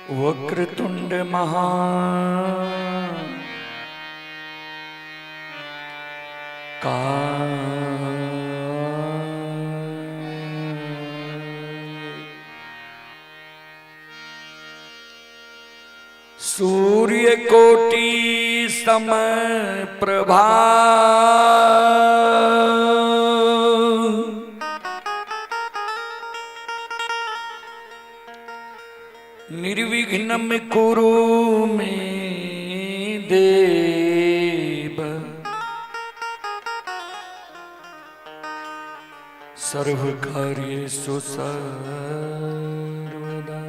वक्रतुंड महा का सूर्य कोटि समय प्रभा निर्विघ्नं कुरु मे देव सर्वकार्येषु सर्वदा।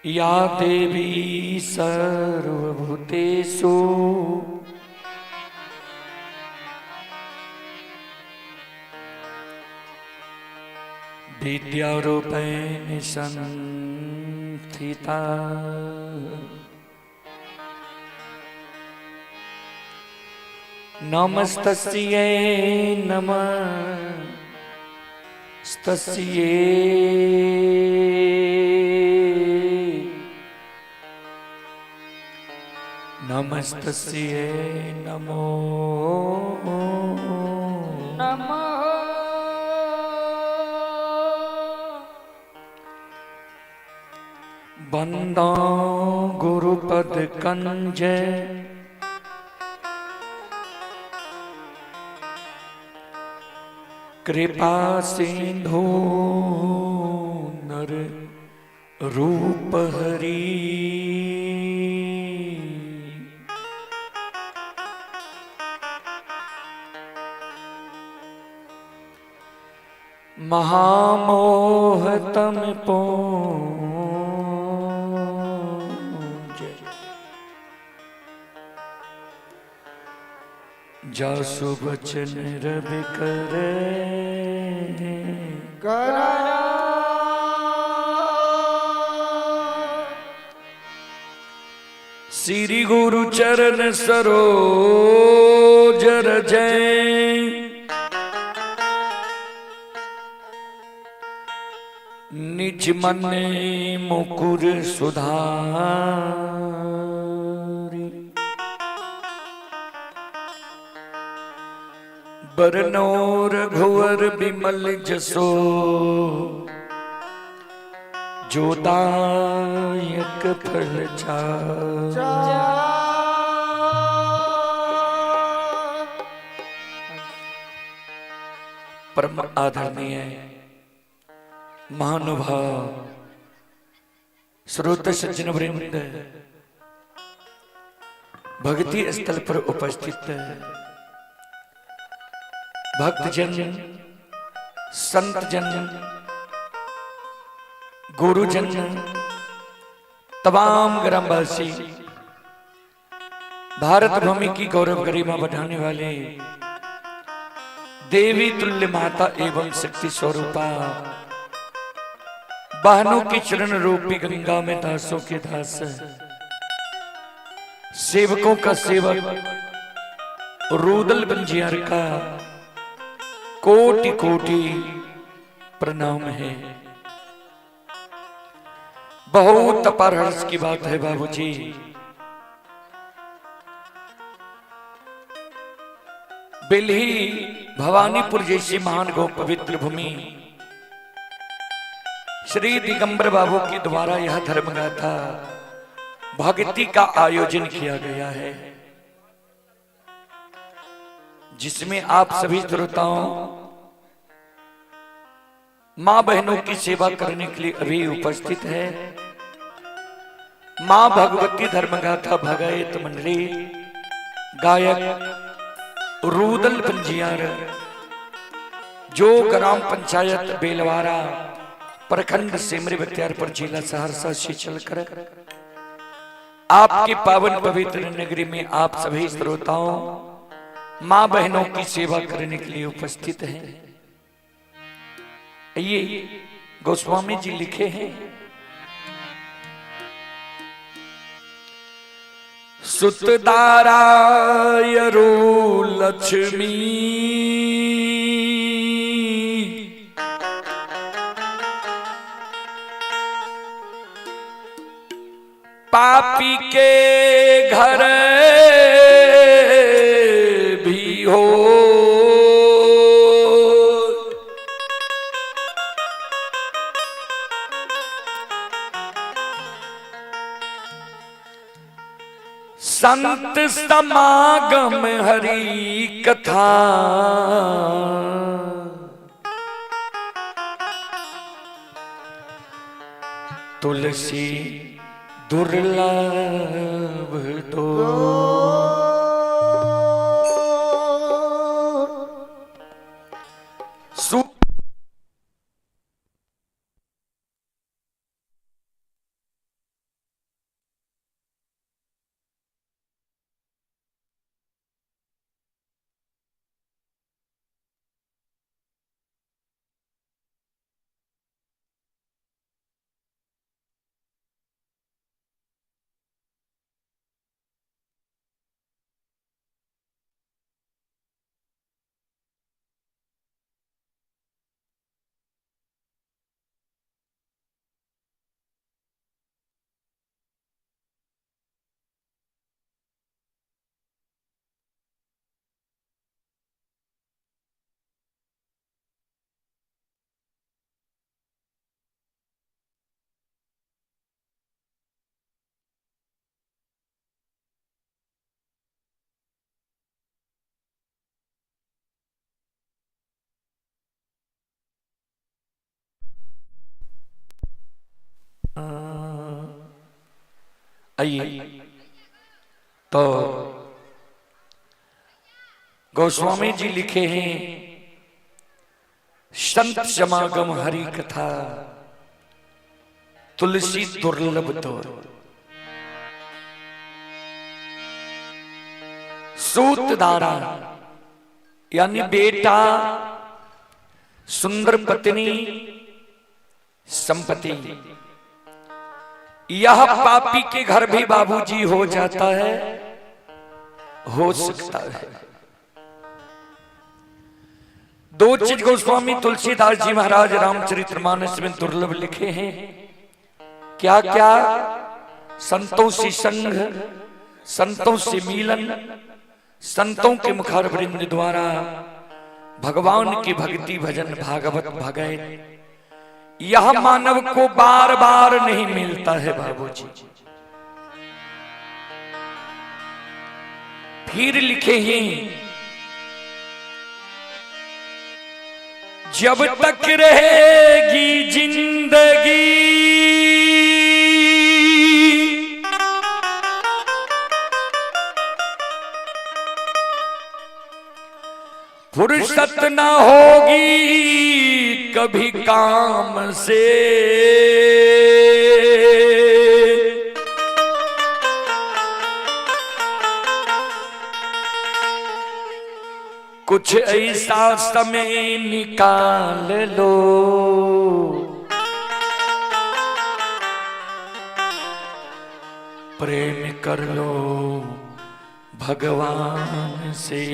या देवी सर्वभूतेषु विद्यारूपेण संस्थिता नमस्तस्यै नमस्तस्यै नमस्तस्यै नमो नमः। बंदा गुरुपद कंज कृपा सिंधु नर रूप हरि महामोहतम पूज जासु बचन रवि करे श्री गुरु चरण सरोज रज निज मन मुकुर सुधारी बरनो रघुवर बिमल जसो जोदायक फल चार। परम आदरणीय महानुभाव श्रोत सज्जन वृंद, भक्ति स्थल पर उपस्थित भक्तजन, संतजन, गुरुजन, तमाम ग्रामवासी, भारत भूमि की गौरव गरिमा बढ़ाने वाले देवी तुल्य माता एवं शक्ति स्वरूपा बहनों की चरण रूपी गंगा में दासों के दास, सेवकों का सेवक रूदल बंजियार का कोटि कोटि प्रणाम है। बहुत अपार हर्ष की बात है बाबूजी, बेलही भवानीपुर जैसी महान गौ पवित्र भूमि श्री दिगंबर बाबू के द्वारा यह धर्मगाथा भक्ति का आयोजन किया गया है, जिसमें आप सभी श्रोताओं मां बहनों की सेवा करने के लिए अभी उपस्थित है। मां भगवती धर्मगाथा भगायत मंडली, गायक रूदल पंजियार, जो ग्राम पंचायत बेलवारा, प्रखंड सिमरी बख्तियारपुर, जिला सहरसा से चलकर आपकी पावन पवित्र नगरी में आप सभी श्रोताओं मां बहनों की सेवा करने के लिए उपस्थित हैं। ये गोस्वामी जी लिखे हैं, सुतदारा यरो लक्ष्मी, पापी के घर भी हो। संत समागम हरि कथा, तुलसी दुर्लभ दो। आइए तो गोस्वामी जी लिखे हैं संत समागम हरि कथा तुलसी दुर्लभ तो। सूतदारा यानी बेटा, सुंदर पत्नी, संपत्ति, यह पापी के घर भी बाबूजी हो जाता है, हो सकता है। दो चीज गोस्वामी तुलसीदास जी महाराज रामचरितमानस में दुर्लभ लिखे हैं। क्या क्या? संतों से संग, संतों से मिलन, संतों के मुखारवृंद द्वारा भगवान की भक्ति भजन भागवत भगत, यह मानव को बार बार नहीं मिलता है बाबूजी। फिर लिखे हैं जब तक रहेगी जिंदगी, फुर्सत न होगी कभी काम से, कुछ ऐसा समय निकाल लो, प्रेम कर लो भगवान से।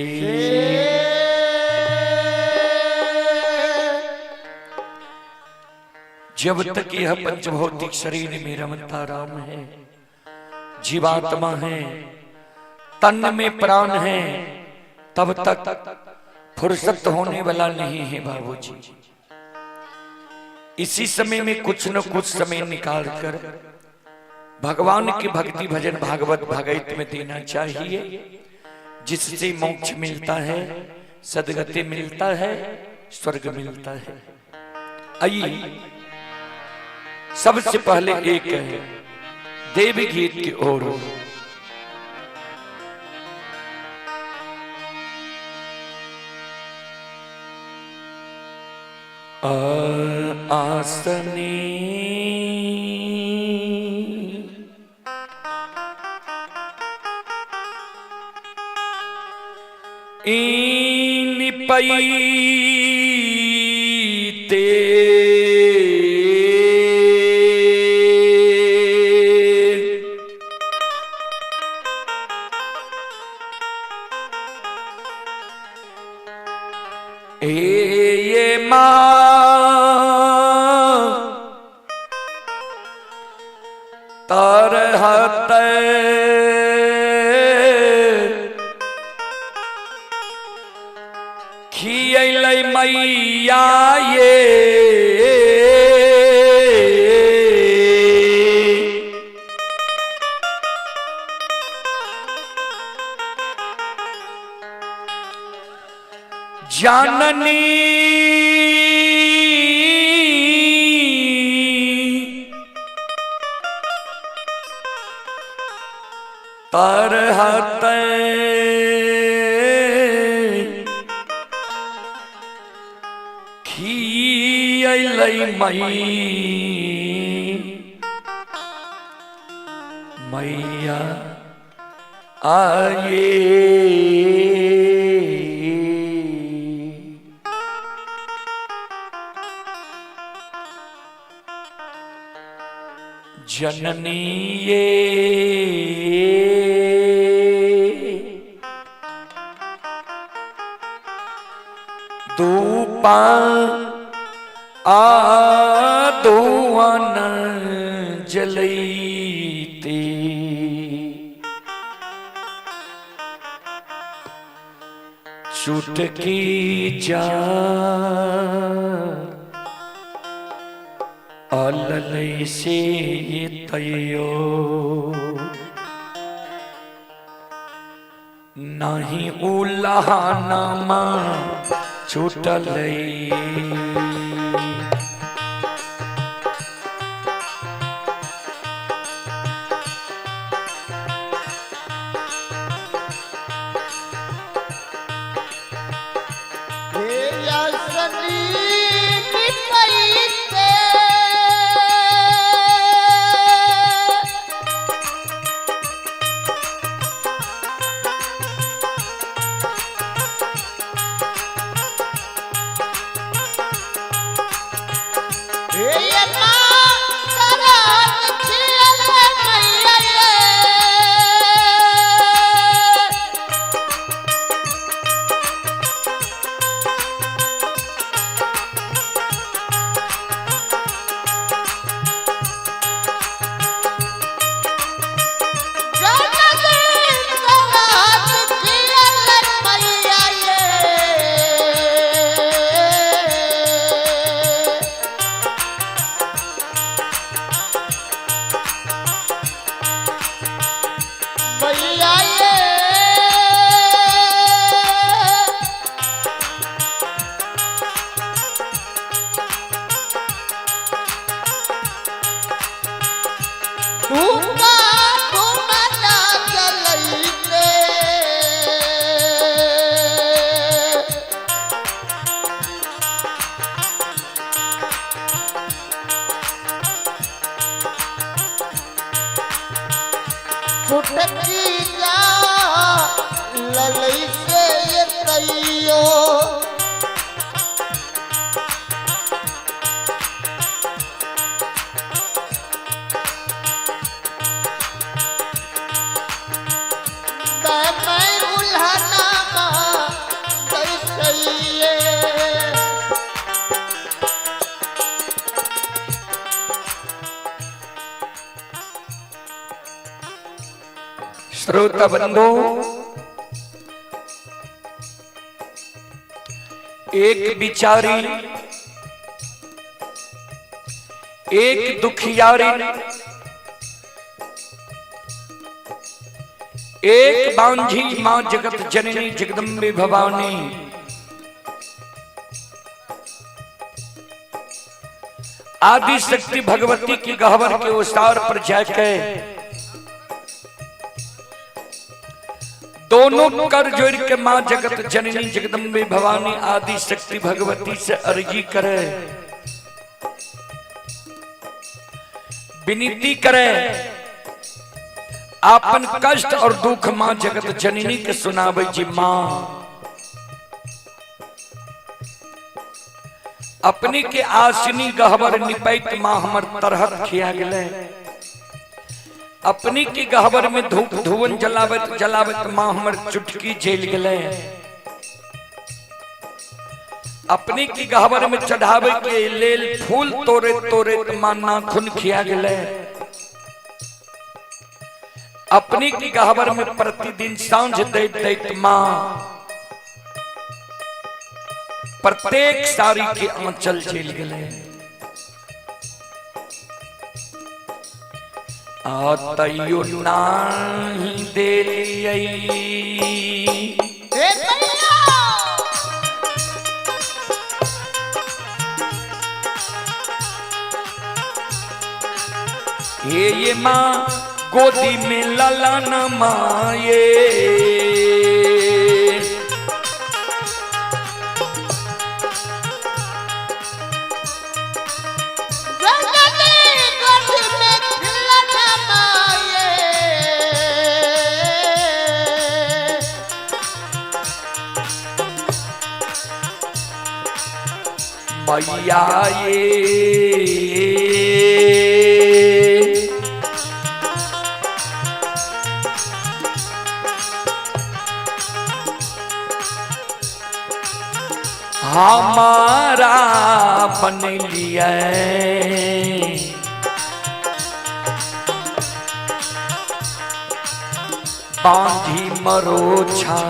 जब तक यह पंचभौतिक शरीर में रमता राम है, जीवात्मा है, तन में प्राण है, तब तक फुर्सत होने वाला नहीं है बाबूजी। इसी समय में कुछ न कुछ समय निकाल कर भगवान की भक्ति भजन भागवत भागवत में देना चाहिए, जिससे मोक्ष मिलता है, सदगति मिलता है, स्वर्ग मिलता है। आइए सबसे पहले एक है देवी गीत की ओर। आसनी इन पई ते हे ये माँ तरहत खियलै मैया ये जननी तरहत खियलै मई मैया आये। जननी ये धूपा आ धुआन जलैते चुटकी जा अललै से तैयो नहीं उल्हाना छूटलै। श्रोता बंधु, एक बिचारी एक दुखियारी एक बांझी मां जगत जननी जगदम्बे भवानी आदि शक्ति भगवती की गहवर के उसार पर जाके दोनों कर जोड़ के मां जगत जननी जगदम्बे भवानी आदि शक्ति भगवती से अर्जी करे, विनती करे, आपन कष्ट और दुख मां जगत जननी के सुनावे जी। मां अपनी के आसनी गहवर निपैत मां हमर तरहत खिया गेले। अपनी के गहवर में धूप धुवन जलावत जलावत मां हमर चुटकी जेल गेले। अपने की गहबर में चढ़ावे के लेल फूल तोड़े तोड़े मां नाखून खिया गेलै। अपने की गहबर में प्रतिदिन सांझ दैत दैत मां प्रत्येक साड़ी के आंचल चलि गेलै। आ तैयो नाही देलियै। हे मैया। हे ये माँ गोदी में ललन माये। जननी गोद में खिलन माये। मैया ये हमारा बन लिया बांधी मरोछा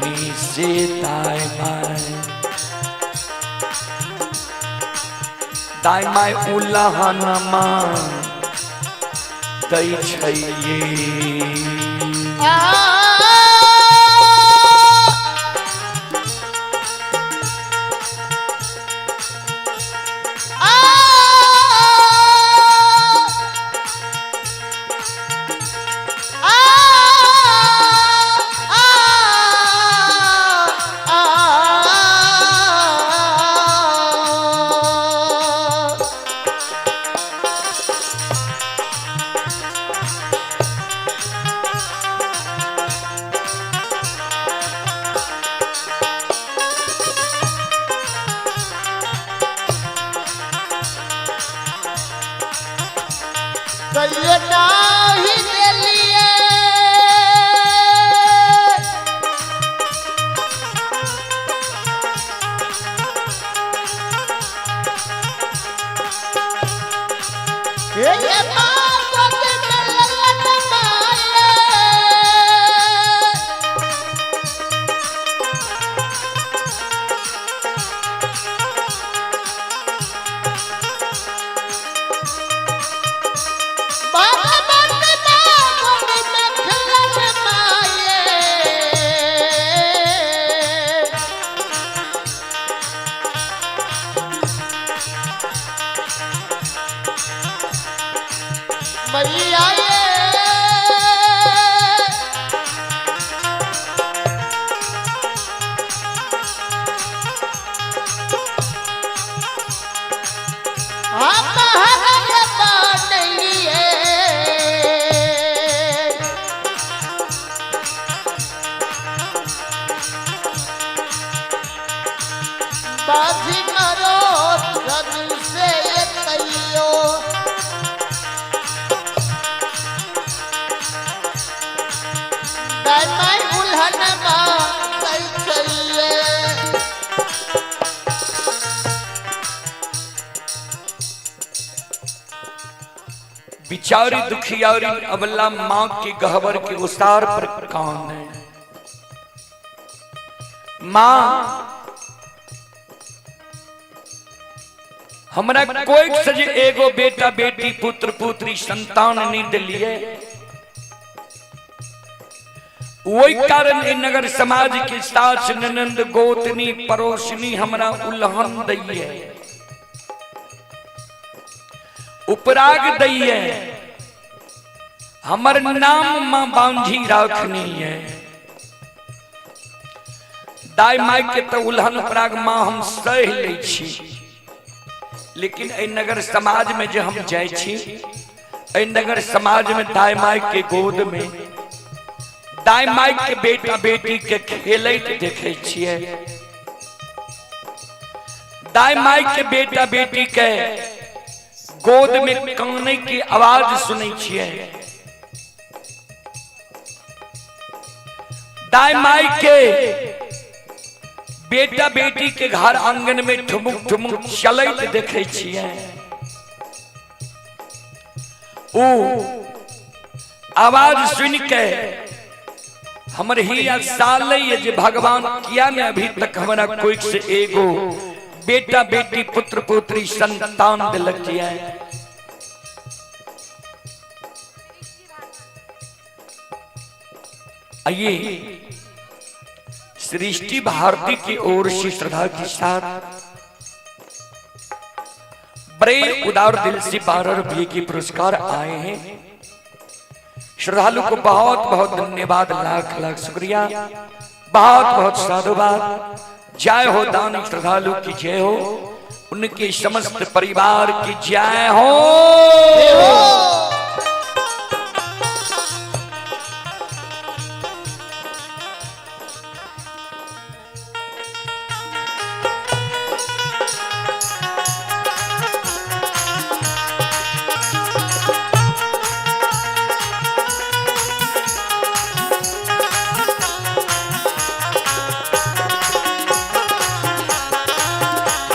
नीचे दाएं बाएं दाएं my उलहन मां दै छै ये। आ आ आ आ कहियो नाही देलिए। हे ये माँ गोद में ललन माये। बाबा बन गोद में खिलन माये। मैया ये हम हर बनलिए। बाजी मरो रन से तैयो। दाई उल्हन माँ चलिए। बिचारी दुखियारी अबला मां के गहबर के उसार पर कान है। मां हमरा कोई सजे एगो बेटा बेटी पुत्र पुत्री संतान नहीं दिलिए, वही कारण ई नगर समाज के सास ननंद गोतनी पड़ोसनी हमरा उल्हन दैये, उपराग दैये, हमर नाम मां बांझी राखनी है। दाई माई के तो उल्हन उपराग मां हम सह लै छी, लेकिन एहि नगर समाज में जे हम जाइ छी, एहि नगर समाज में दाई माई के गोद में दाई माई के बेटा बेटी के खेलैत देखे छियै, दाई माई के बेटा बेटी के गोद में काने की आवाज सुनै छियै, दाई माई के बेटा बेटी के घर आंगन में ठुमुक ठुमुक चलैत देखै छियै, ओ आवाज सुन के हमर हिया साले जे भगवान किया ने अभी तक हमरा कोई से एगो बेटा बेटी पुत्र पुत्री संतान दिलक जिया। आइए सृष्टि भारती की ओर से श्रद्धा के साथ बड़े उदार दिल से 12 रुपये के पुरस्कार आए हैं। श्रद्धालु को बहुत बहुत धन्यवाद, लाख लाख शुक्रिया, बहुत बहुत साधुवाद। जय हो दान श्रद्धालु की जय हो, उनके समस्त परिवार की जय हो।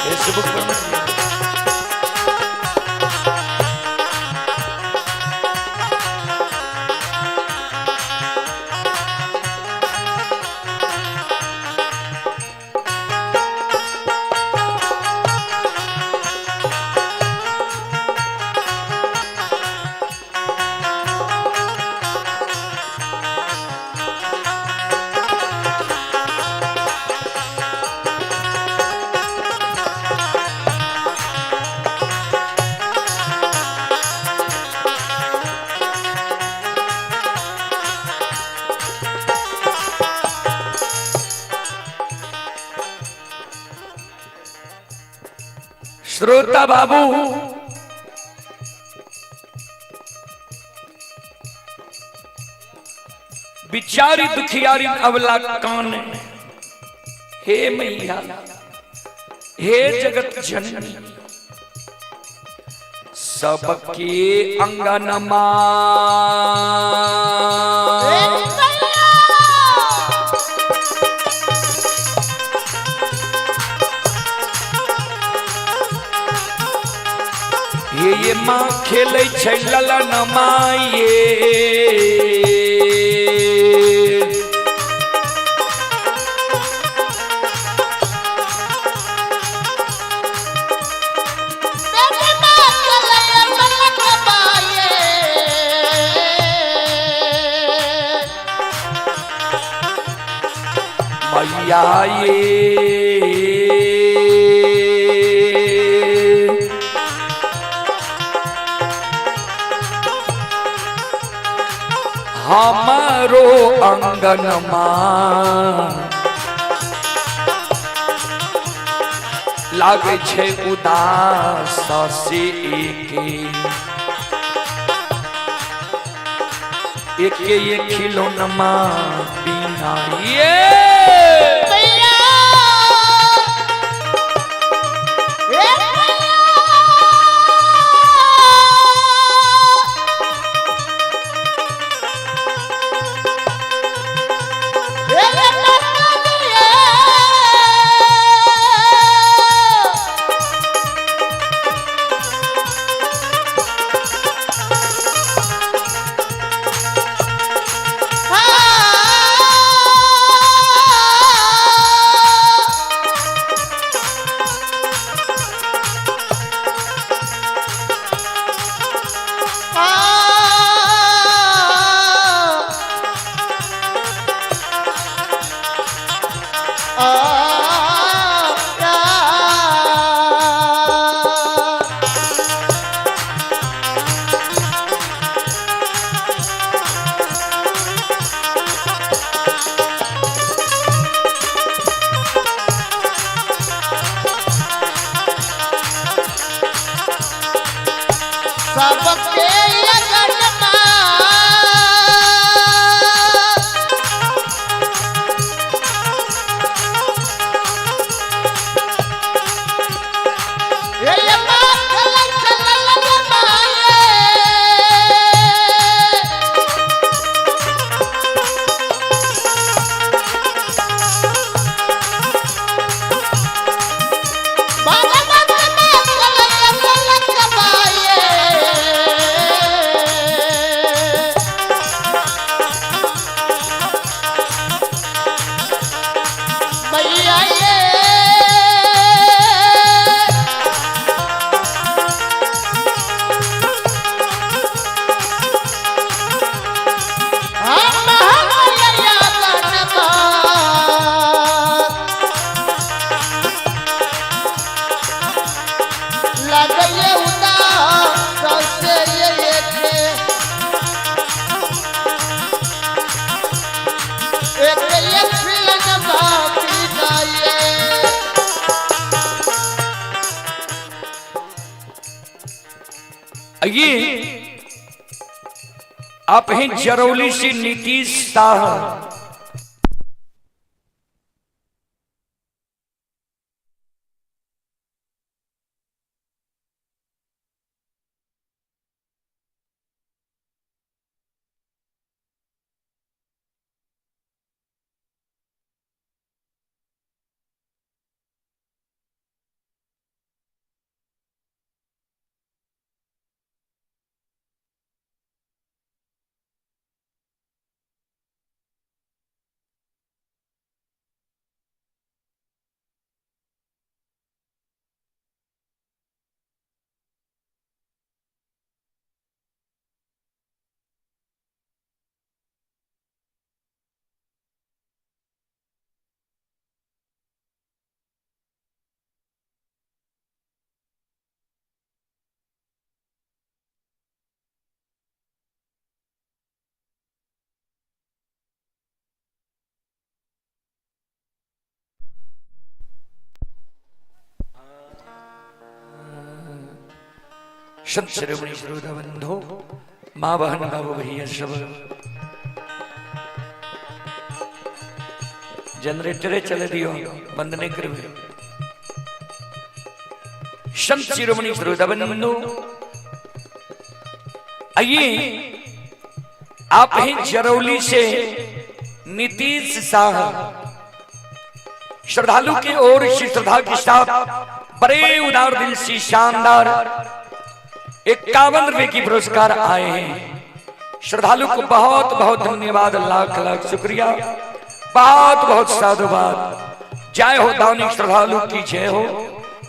फेसबुक पर मत लिया। श्रोता बाबू, बिचारी दुखियारी अवला कान, हे मैया, हे जगत जननी, सबके अंगनमा हे ये माँ खेलै छै ललन माये, मैया ये हमारो अंगनमा लागे छे उदास से एके एके ये खिलौनमा बिना ये। Ah! आइए आप हैं जरौली से नीतीश शाह। संत श्रोमणी श्रोता बंधो, माँ बहन बाबू भैया सब, जनरेटर चले दियो, बंद नहीं करवे। संत शिरोमणि श्रोता बंधो, आइए आप हैं जरौली से नीतीश शाह, श्रद्धालु की ओर से श्रद्धा के साथ बड़े उदार दिल से शानदार 51 रुपए की पुरस्कार आए हैं। श्रद्धालु को बहुत बहुत धन्यवाद, लाख लाख शुक्रिया, बहुत बहुत साधुवाद। जय हो दानी श्रद्धालु की जय हो,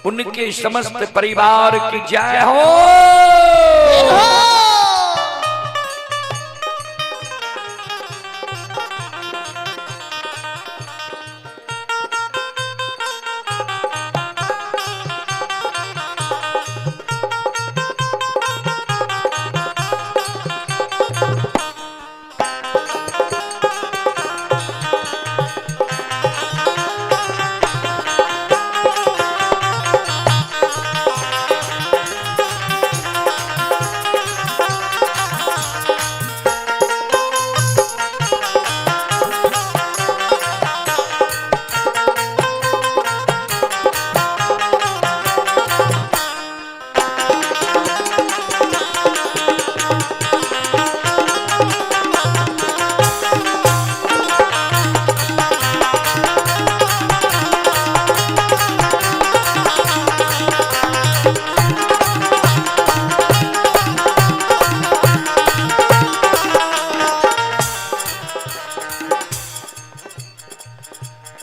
उनके समस्त परिवार की जय हो।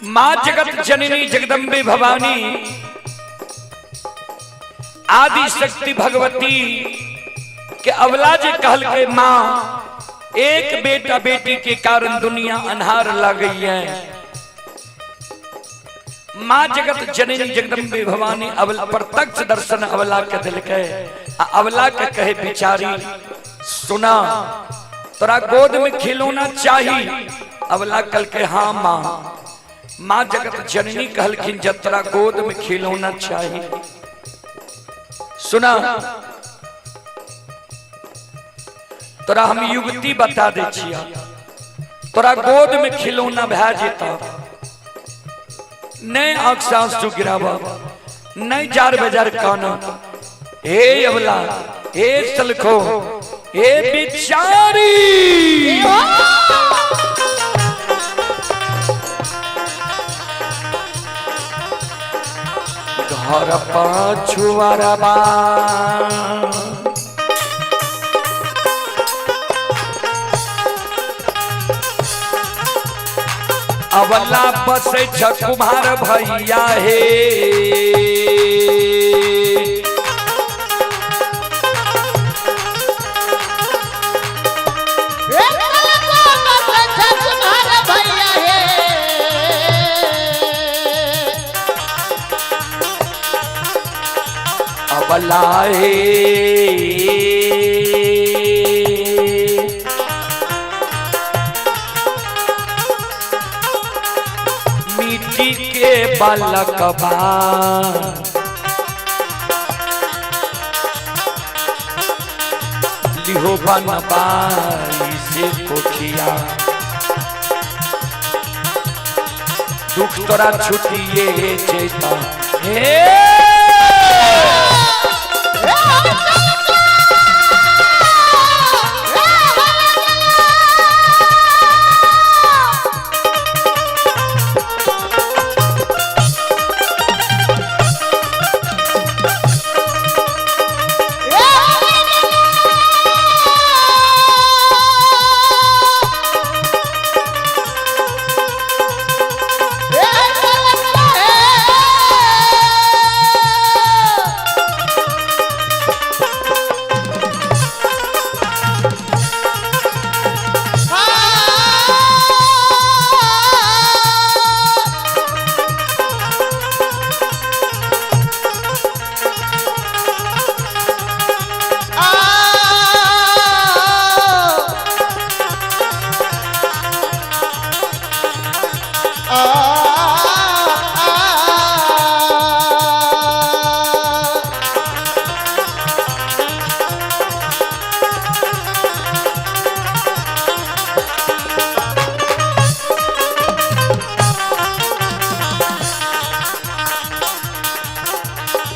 मां जगत जननी जगदम्बे भवानी आदि शक्ति भगवती के अवला जे कहल के मां, एक बेटा बेटी के कारण दुनिया अन्हार लग गई है। मां जगत जननी जगदम्बे भवानी अवल प्रत्यक्ष दर्शन अवला के दिल के, अवला के कहे बिचारी सुना तोरा गोद में खिलौना चाहिए। अवला कल के हाँ मां। मां जगत जननी कहलखिन जतरा गोद में खिलौना चाहिए। सुना तोरा हम युवती बता दे छिया, तोरा गोद में खिलौना भै जेता, नहीं आंख से आंसू गिरावा, नहीं जार बेजार काना। हे अवला, हे सलखो, हे बिचारी, घर पाछुआरबा अवला बसे छ कुमार भैया हे। अवला हे मिट्टी के बालकबा, लिहो बनबाई से कोखिया, दुख तोरा छुटिए जैता। हे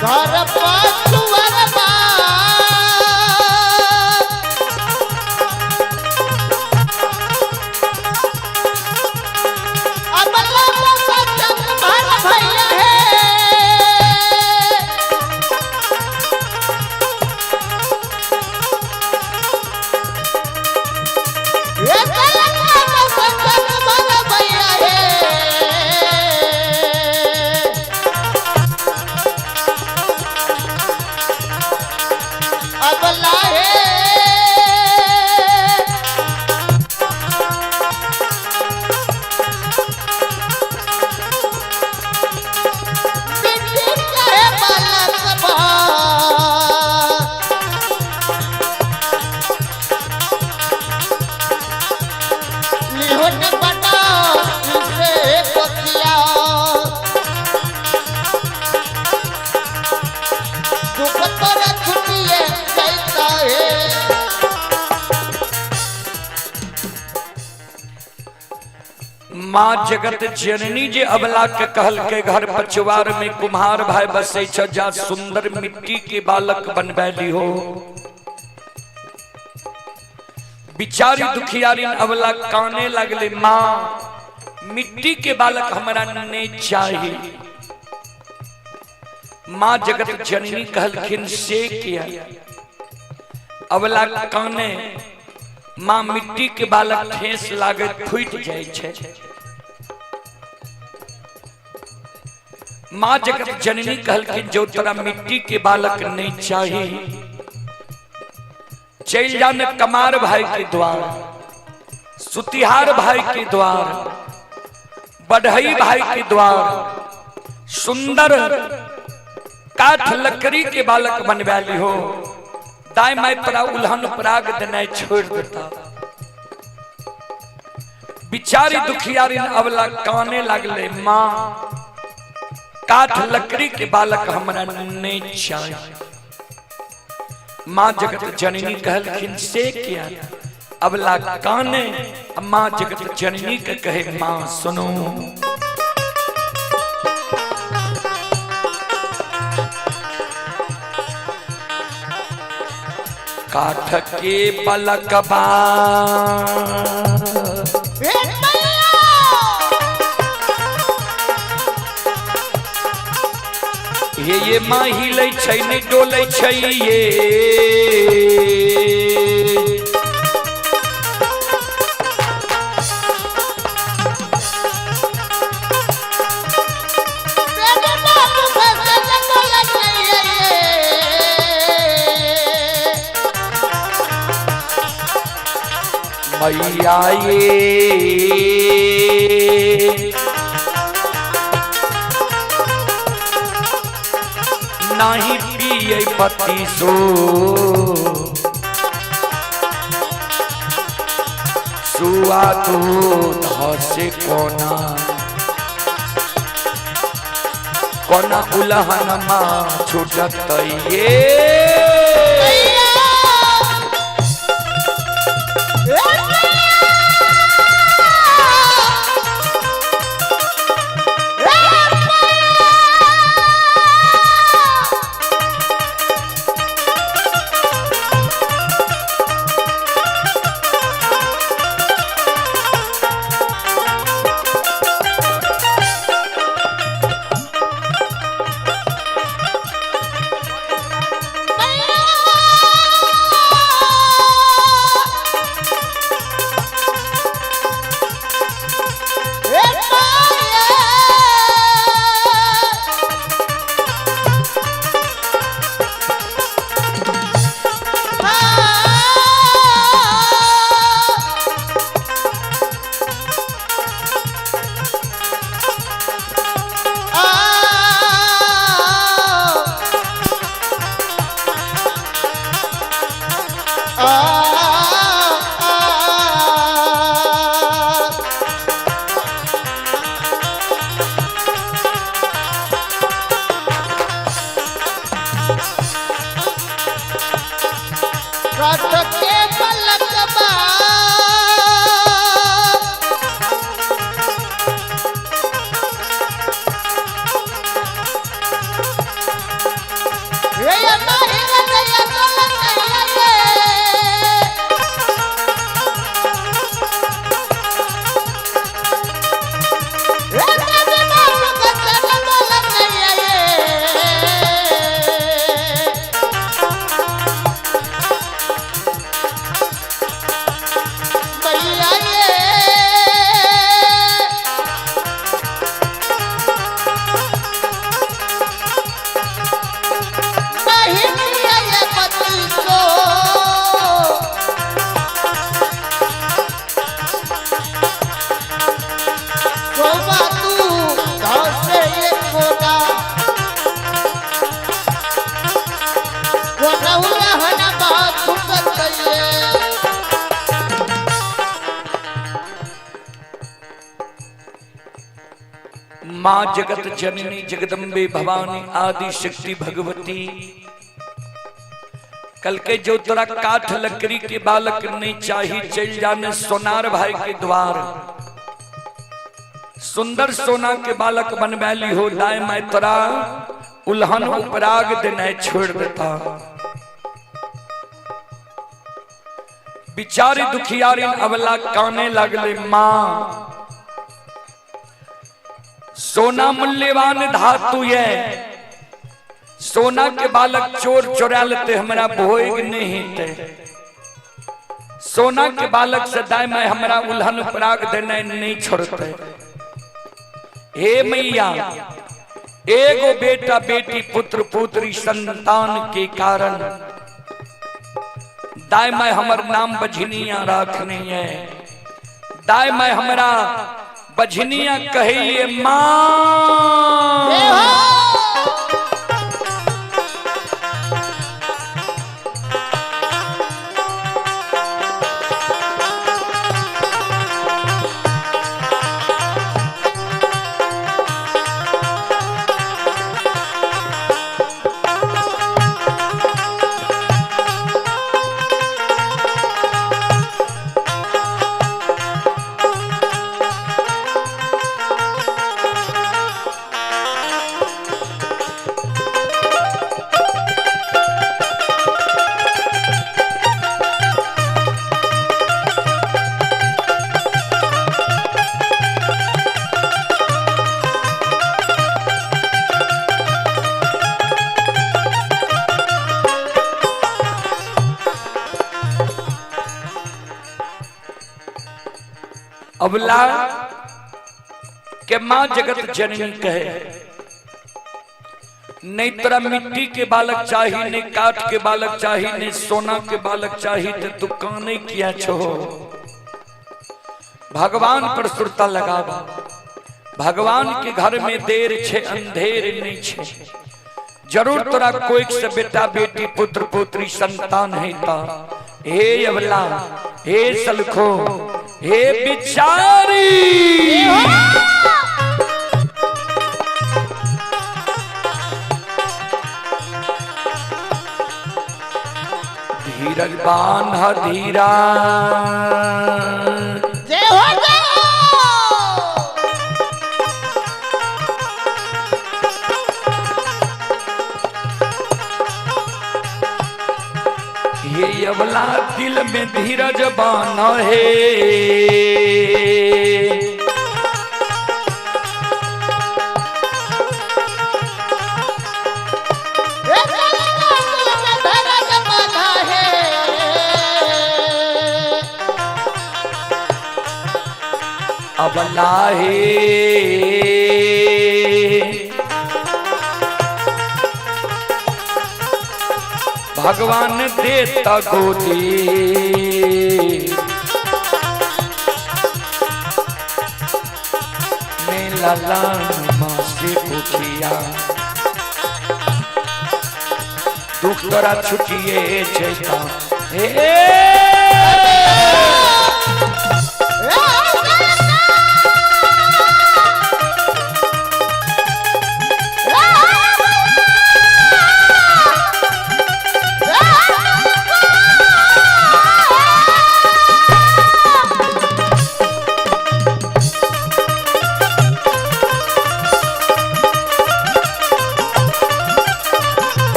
घर पाछुअरबा अबला सचन भर भैया है। ये कलंका सचन भर भैया है। अबला है बिट्टी कहे बालक बा। लिहोन बना इसे कोकिया, दुख तोरा छुटिए जाता है। माँ जगत जननी जे अबला के कहल के घर पछुआर में कुम्हार भाई बसे छ, जा सुंदर मिट्टी के बालक बनबै लिहो। बिचारी दुखियारी अबला काने लगले, माँ मिट्टी के बालक हमरा नहीं चाहिए। माँ जगत जननी कहलखिन से किया? अबला काने, माँ मिट्टी के बालक ठेस लागे फूट जाए छे। माँ जगत जननी कहलखिन जो तोरा मिट्टी के बालक नहीं चाहिए, चल जाने कमार भाई के द्वार, सुतिहार भाई के द्वार, बढ़ई भाई के द्वार, सुंदर काठ लकड़ी के बालक बनवा लिहो, दाई माई परा उल्हन पराग देना छोड़ देता। बिचारी दुखियारी अबला काने लगले, माँ काठ लकड़ी के बालक हमरा नहीं चाहिए। माँ जगत जननी कहलखिन से किया? अबला काने, माँ जगत जननी के कहे माँ सुनो, काठ के बालकबा ये माँ हिलै छै नहि डोलै छै ये, मैया ये नाही पिए पति सो, सुआ दूध से कोना कोना उलहन माँ छूटत ये। माँ जगत जननी जगदम्बे भवानी आदि शक्ति भगवती, कल के जो तोरा काठ लकड़ी के बालक नहीं चाहिए, चल जाने सोनार भाई के द्वार, सुंदर सोना के बालक बनवैली हो, दाय मैं तोरा उल्हन उपराग देने छोड़ देता। बिचारी दुखियारी अबला काने लगले, माँ सोना मूल्यवान धातु है, सोना के बालक चोर चोरा लेते हमरा भोग नहीं ते, सोना के बालक से दाय मैं हमरा उल्हन पराग देने नहीं छोड़ते। हे मैया, एगो बेटा बेटी पुत्र पुत्री संतान के कारण दाय मैं हमर नाम बझनिया रखनी है, दाय मैं हमरा बझनिया कहिए माँ। अबला के माँ जगत जननी कहे, नहीं तोरा मिट्टी के बालक चाहिए, नहीं काठ के बालक चाहिए, नहीं सोना के बालक चाहिए, तो तू काने किया छो। भगवान पर सुरता लगावा, भगवान के घर में देर छे अंधेर नहीं छे, जरूर तोरा कोई से बेटा बेटी पुत्र पुत्री संतान है ता। हे अबला, हे सलखो, हे बिचारी, धीरज बांध धीरा, जय हो जय हो। ये अबला दिल में धीरज बांध है, अबला हे भगवान देता गोदी, मेला लान माँ से पूछिया, दुख तोरा छुटिए जैता। हे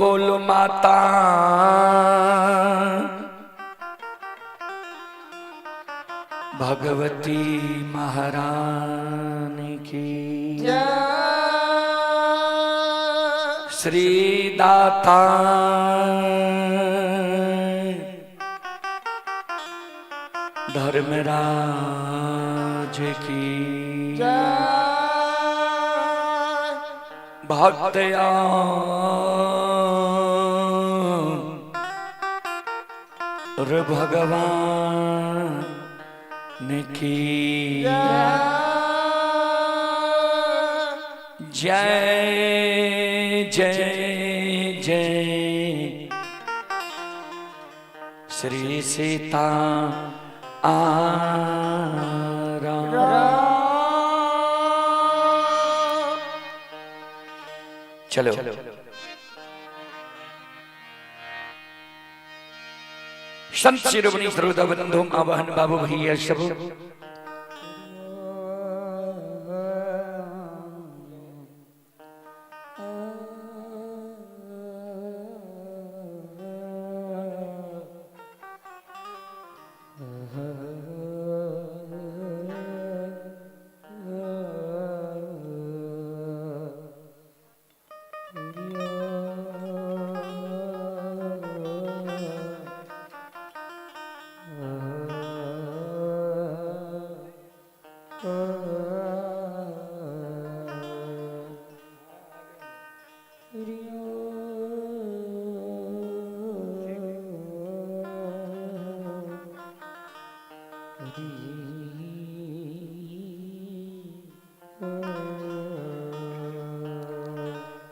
बोलो माता भगवती महारानी की जय। श्री दाता धर्मराज की जय। भक्तया र भगवान की जय जय जय श्री सीता आराम। चलो संत शिरोमणि श्रोता बंधु माँ बहन बाबू भैया सब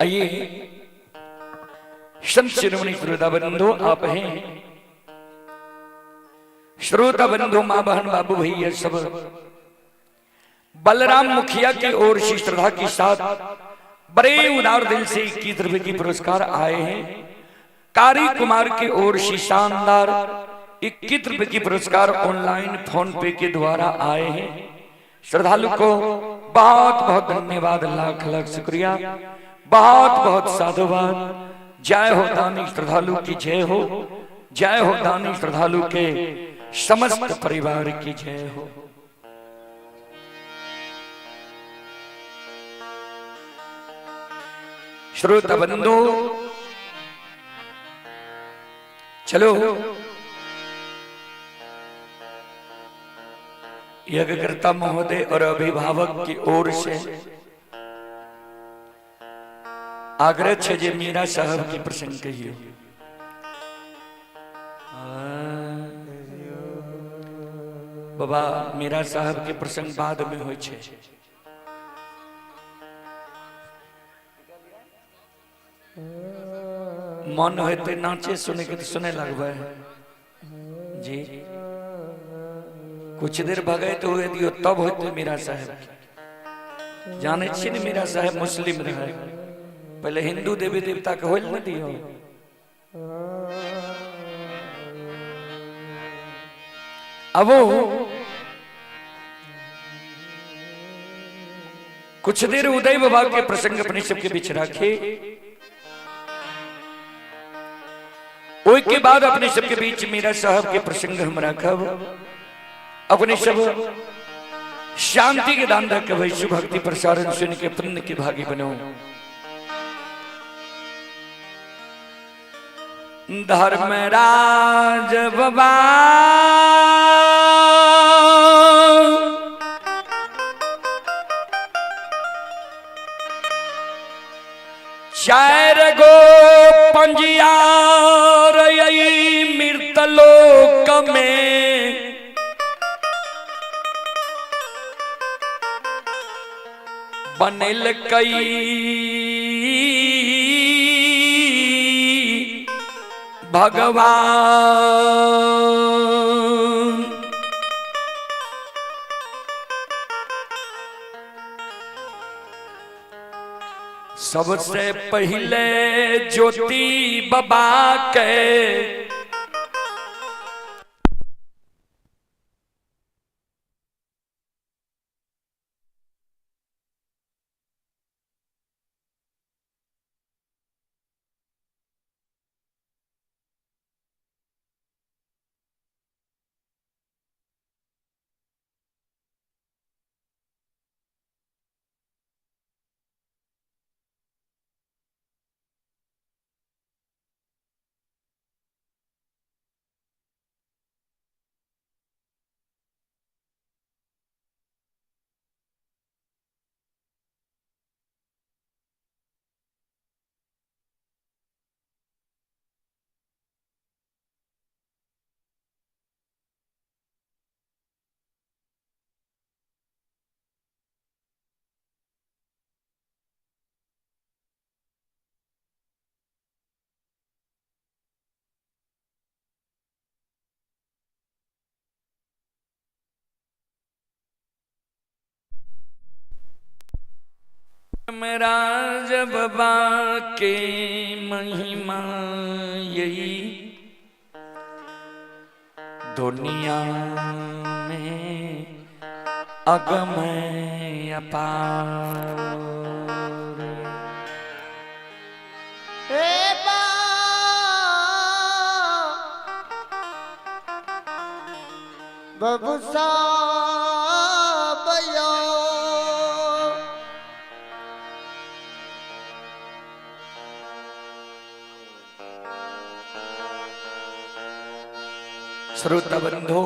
आइए संत शिरोमणि श्रोता बंधु आप हैं श्रोता बंधु माँ बहन बाबू भैया सब बलराम मुखिया की ओर से श्रद्धा के साथ बड़े उदार दिल से 21 रुपए की पुरस्कार आए हैं। कारी कुमार की ओर से शानदार 21 रुपए की पुरस्कार ऑनलाइन फोन पे के द्वारा आए हैं। श्रद्धालु को बहुत बहुत धन्यवाद, लाख लाख शुक्रिया, बहुत बहुत साधुवाद। जय हो दानी श्रद्धालु की जय हो, जय हो दानी श्रद्धालु के समस्त परिवार की जय हो। श्रोता बंधु चलो यज्ञकर्ता महोदय और अभिभावक की ओर से आग्रह छे जे मीरा साहब की प्रसंग कहियो। बाबा मीरा साहब के प्रसंग बाद में होय छे। मन होते नाचे सुने के तो सुने लगबे जी। कुछ देर भगे तो हुए दियो तब होते मीरा साहब के। जाने छी ने मीरा साहब मुस्लिम रहे, पहले हिंदू देवी देवता के होल न दियो। अब वो कुछ देर उदय बाबा के प्रसंग अपने सबके बीच रखे, ओई के बाद अपने सबके बीच मीरा साहब के प्रसंग हम रखब। अपने सब शांति के दान रख वैश्व भक्ति प्रसारण सुन के पुण्य के भागी बनो। धर्मराज बाबा चार गो पंजियार मृत लोक में बनल कई भगवान। सबसे पहले ज्योति बाबा के धर्मराज बाबा के महिमा यही दुनिया में अगम अपार। हे बा बबुसा बयो श्रोता बंधु,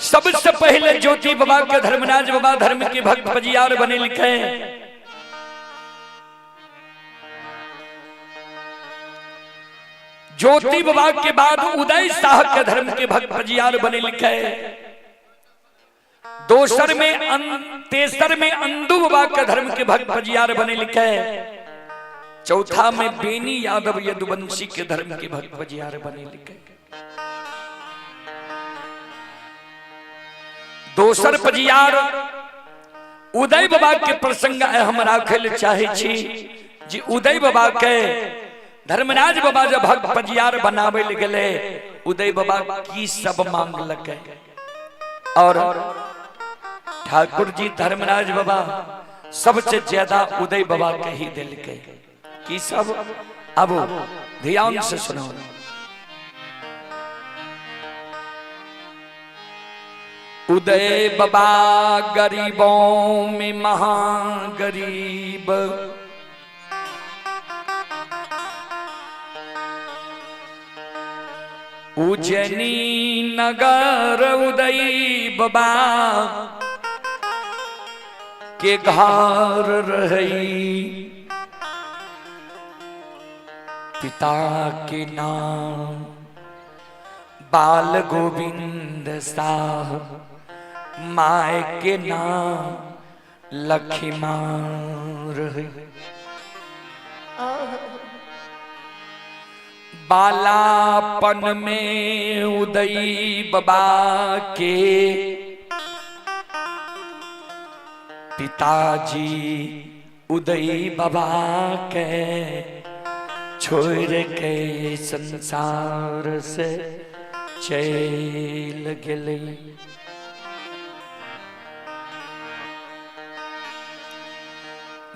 सबसे पहले ज्योति बाबा के धर्मराज बाबा धर्म के भक्त पजियार बने लिखे। ज्योति बाबा के बाद उदय शाह के धर्म के भक्त पजियार बने लिखे। दोसर में तेसर में अंदू बाबा के धर्म के भक्त पजियार बने लिखे। चौथा में बेनी यादव यदुवंशी के धर्म के भक्त पजियार बने लिखे। दोसर पजियार उदय बाबा के प्रसंग हम राखल चाहे छी जी। उदय बाबा के धर्मराज बाबा जब भक्त पजियार बनावे ले गेले, उदय बाबा की सब मांगलक और ठाकुर जी धर्मराज बाबा सबसे ज्यादा उदय बाबा के ही दिल के की सब। अब ध्यान से सुनो। उदय बाबा गरीबों में महागरीब, उज्जैनी नगर उदय बाबा के घर रही, पिता के नाम बाल गोविंद साह, my के नाम लखीमा रही। बालापन में उदय बाबा के पिताजी उदय बाबा के छोड़ के संसार से चल गेले।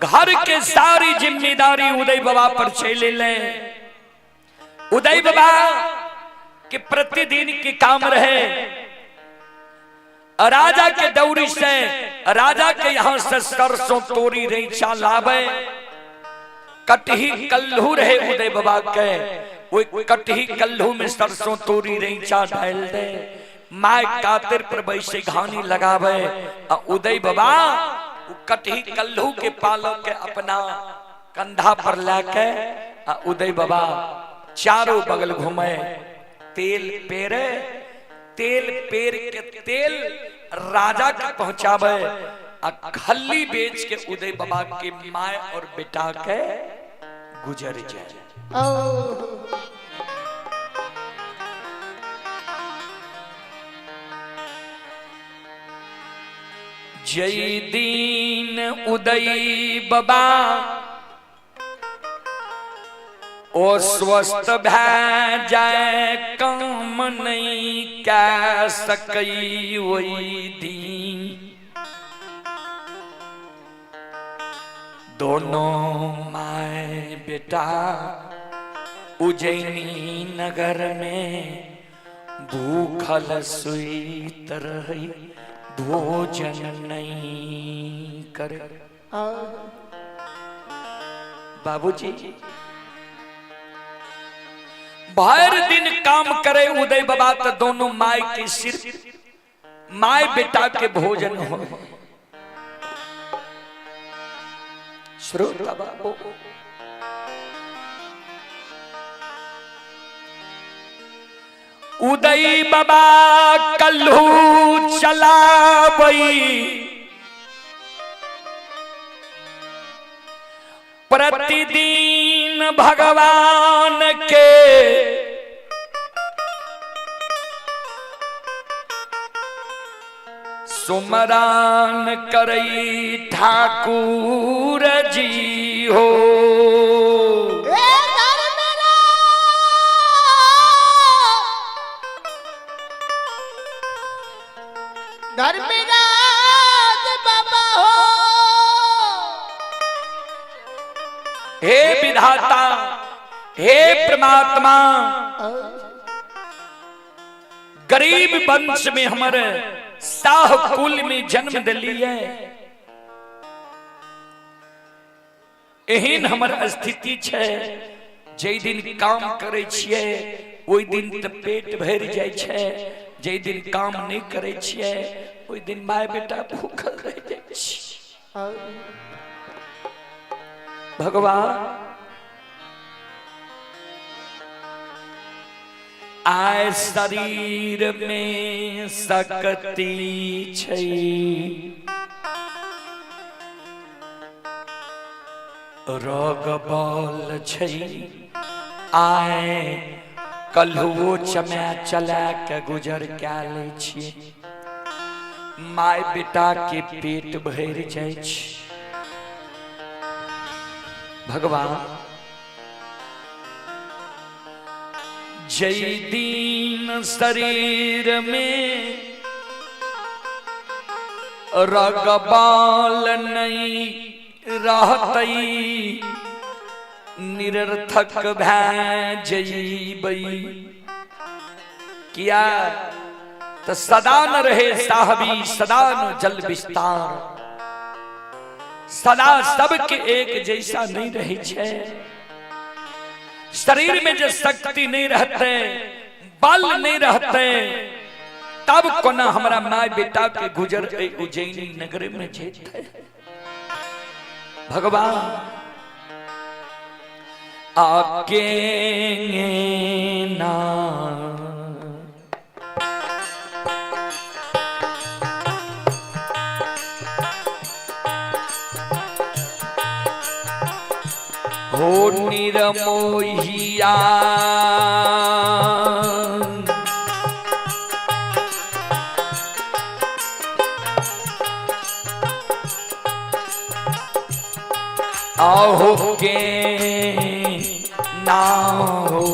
घर के सारी जिम्मेदारी उदय बाबा पर चले ले। उदय बाबा के प्रतिदिन के काम रहे राजा के दौरी से, राजा के यहां से सरसों तोरी रैचा लावे। कटही कल्लू रहे उदय बाबा के, वो कटही कल्लू में सरसों तोरी रैचा डाल दे। My कातिर पर बैसे घानी लगावे आ उदय बाबा कटही कल्लू के पालो के अपना कंधा पर लाके आ उदय बाबा चारों बगल घूमे, तेल पेरे, तेल पेर के तेल राजा के पहुंचावे आ खल्ली बेच के उदय बाबा के my और बेटा के गुजर जाए। जय दीन उदय बाबा ओ स्वस्थ भै जाए, काम नहीं कै सकई वही दीन। दोनों my बेटा उज्जैनी नगर में भूखल सुइत रही, भोजन नहीं करे। बाबूजी भर दिन काम करे उदय बाबा तो दोनों my के सिर my बेटा के भोजन हो। श्रोता बाबू, उदय बाबा कल्लू चलाबई प्रतिदिन भगवान के सुमरान करई ठाकुर जी हो। ए धर्मराज, धर्मराज बाबा हो। हे विधाता, हे परमात्मा, गरीब वंश में हमारे साह कुल में जन्म दिलिए, एहन हमर स्थिति छै जे दिन काम करे छियै ओहि दिन त पेट भरि जाइ छै, जे दिन काम नहीं करे छियै ओहि दिन my बेटा भूखल रह जाइ छै। भगवान आय शरीर में शक्ति छै, रोग बल छै, आय कल्हुओ चमा चला के गुजर कै लै छियै, my बेटा के पेट भरि जाइ छै। भगवान जय दीन शरीर में रगबाल नहीं रहतई, निरर्थक भै जइबई। किया तो सदा न रहे साहबी सदा न जल विस्तार, सदा सबके एक जैसा नहीं रहे छे। शरीर में जो शक्ति नहीं रहते, बल नहीं रहते, तब कोना हमरा my बेटा के गुजर उज्जैनी नगर में जेते। भगवान आके ना हो निरमोहिया, आहो के ना हो।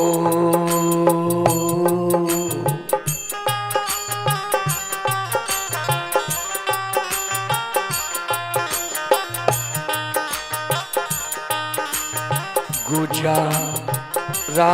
गुजारा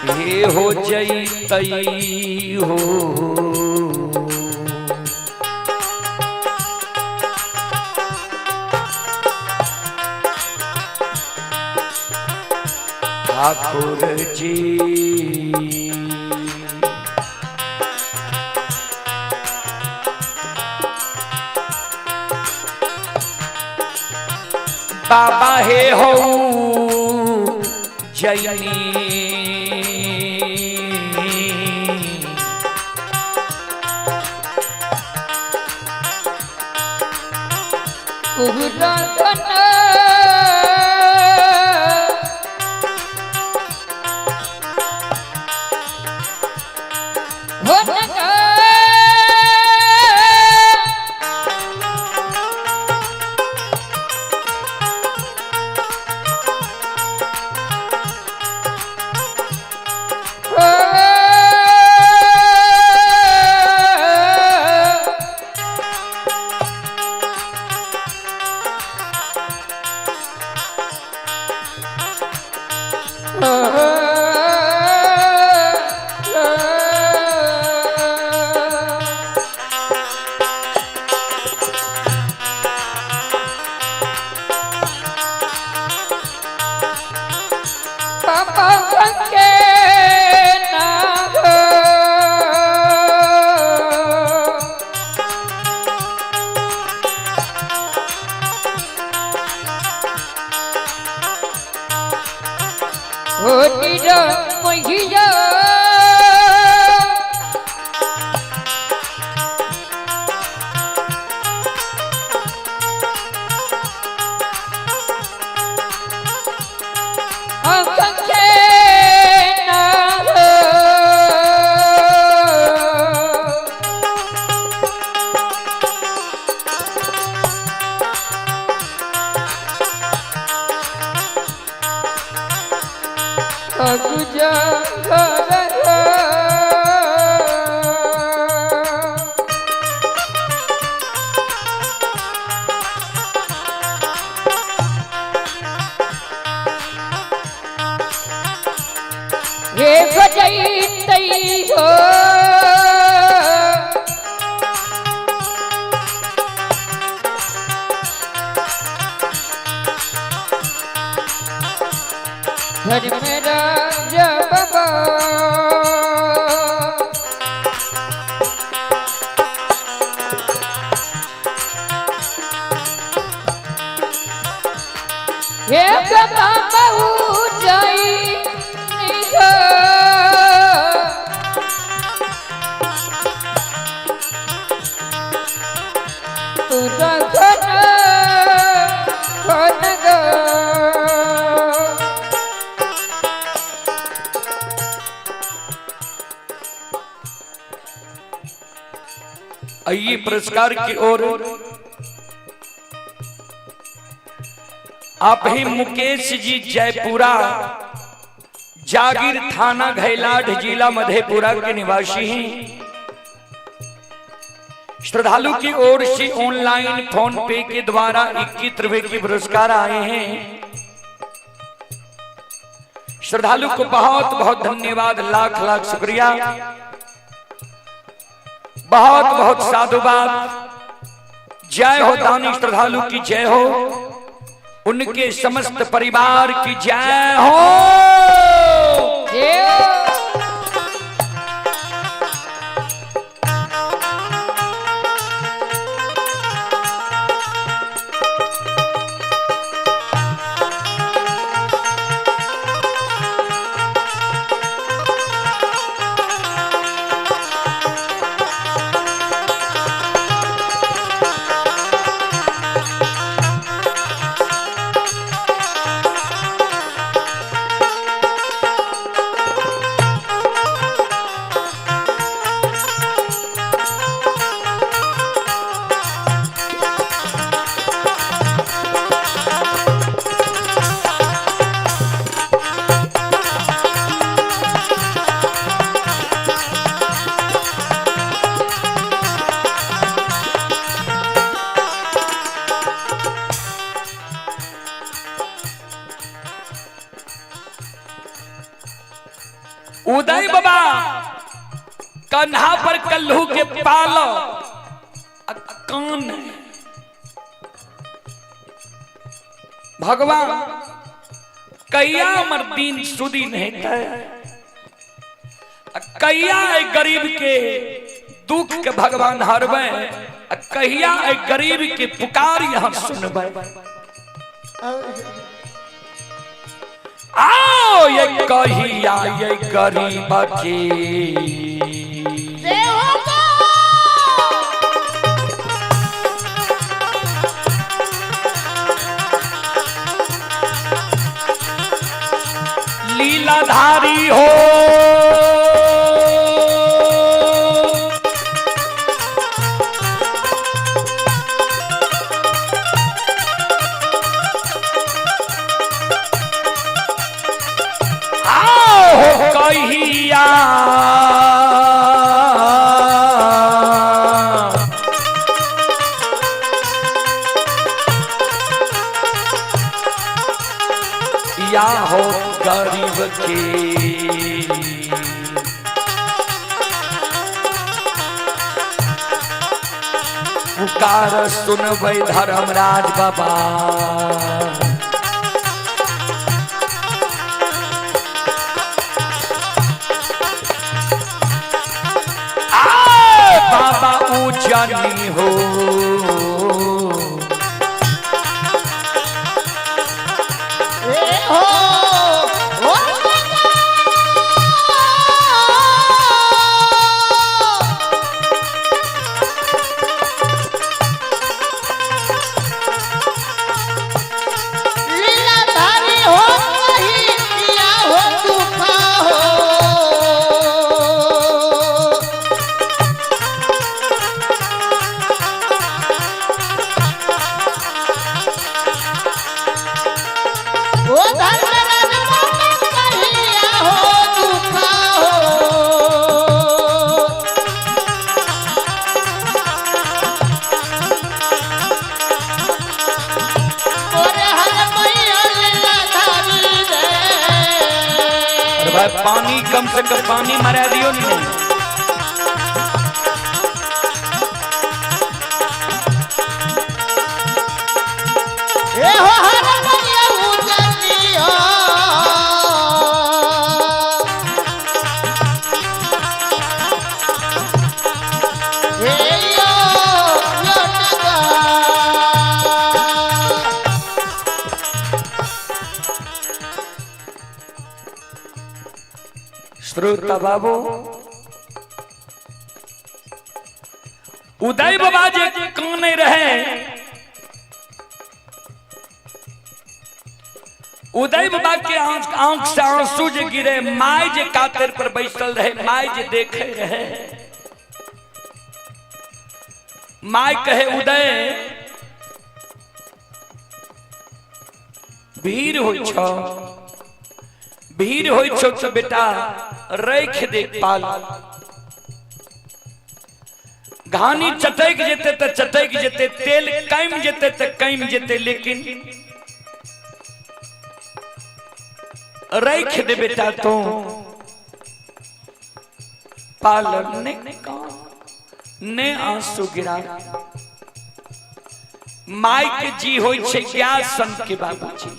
हे हो जैतई हो, ठाकुर जी बाबा हे हो जैनी। आइए पुरस्कार की ओर। आप ही मुकेश जी जयपुरा, जागीर थाना घैलाढ़, जिला मधेपुरा के निवासी हैं। श्रद्धालु की ओर से ऑनलाइन फोन पे के द्वारा 21 रुपए की पुरस्कार आए हैं। श्रद्धालु को बहुत बहुत धन्यवाद, लाख लाख शुक्रिया, बहुत बहुत साधुवाद। जय हो दानी श्रद्धालु की जय हो, उनके समस्त परिवार की जय हो। जय हो। उदय बाबा कन्हा पर कल्हू के पालो कान भगवान कैया अमर दिन सुदी नहीं थे, कैया गरीब के दुख के भगवान हरबे, कहिया गरीब के पुकार यहाँ सुनबे। आओ ये कहिया ये गरीब के जय हो। लीलाधारी हो। आओ कहिया या हो गरीब के पुकार सुनबै धर्मराज बाबा। आ बाबा ऊंचानी हो, ए हो ओ लीलाधारी हो कहीं किया हो दुखा हो। ओ धर्मराज बाबा कहिया हो दुखा हो। ओरे हर मैया लीलाधारी रे। अरे भाई पानी कम से कम पानी मरा दियो नहीं। ए हो हर मैया उजली हो। हे यो लटका। श्रोता बाबू उदय बाबा जे काने रहे, उदय बाबा के आंख आंख से आंसू जे गिरे, माय जे कातर पर बैठल रहे, माय जे देखे रहे। My कहे उदय भीड़ होइ छौ, भीड़ होइ छौ तो बेटा रख दे पाल। घानी चटक जेते तो चटक जेते, तेल कम जेते तो कम जेते, लेकिन रख दे बेटा तो पालन ने ने आंसू गिरा। My के जी होई छे क्या संत के बाबूजी।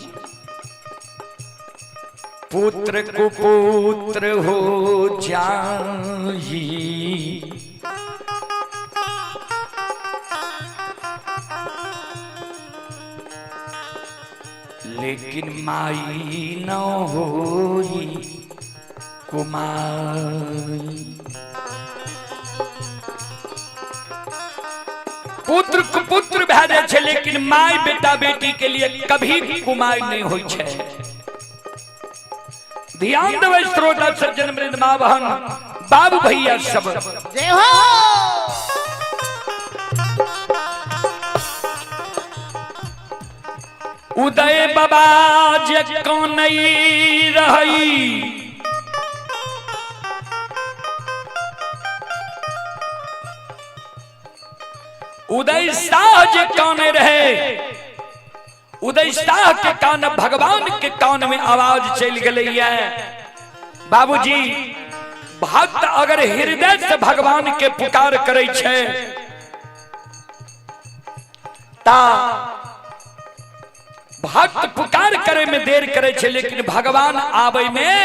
पुत्र कुपुत्र हो जाई, लेकिन माई न होई कुमाई। पुत्र कुपुत्र भए जाइ छै, लेकिन my बेटा बेटी के लिए कभी कुमाई नहीं होई छै। ध्यान देबै श्रोता सज्जन वृंद माँ बहन बाबू भैया सब। जय हो। उदय बाबा जे कनई रही, उदय शाह जे काने रहे, उदय शाह के कान भगवान के कान में आवाज चल गई है। बाबूजी भक्त अगर हृदय से भगवान के पुकार करे छे ता भक्त पुकार करे में देर करे छे, लेकिन भगवान आवे में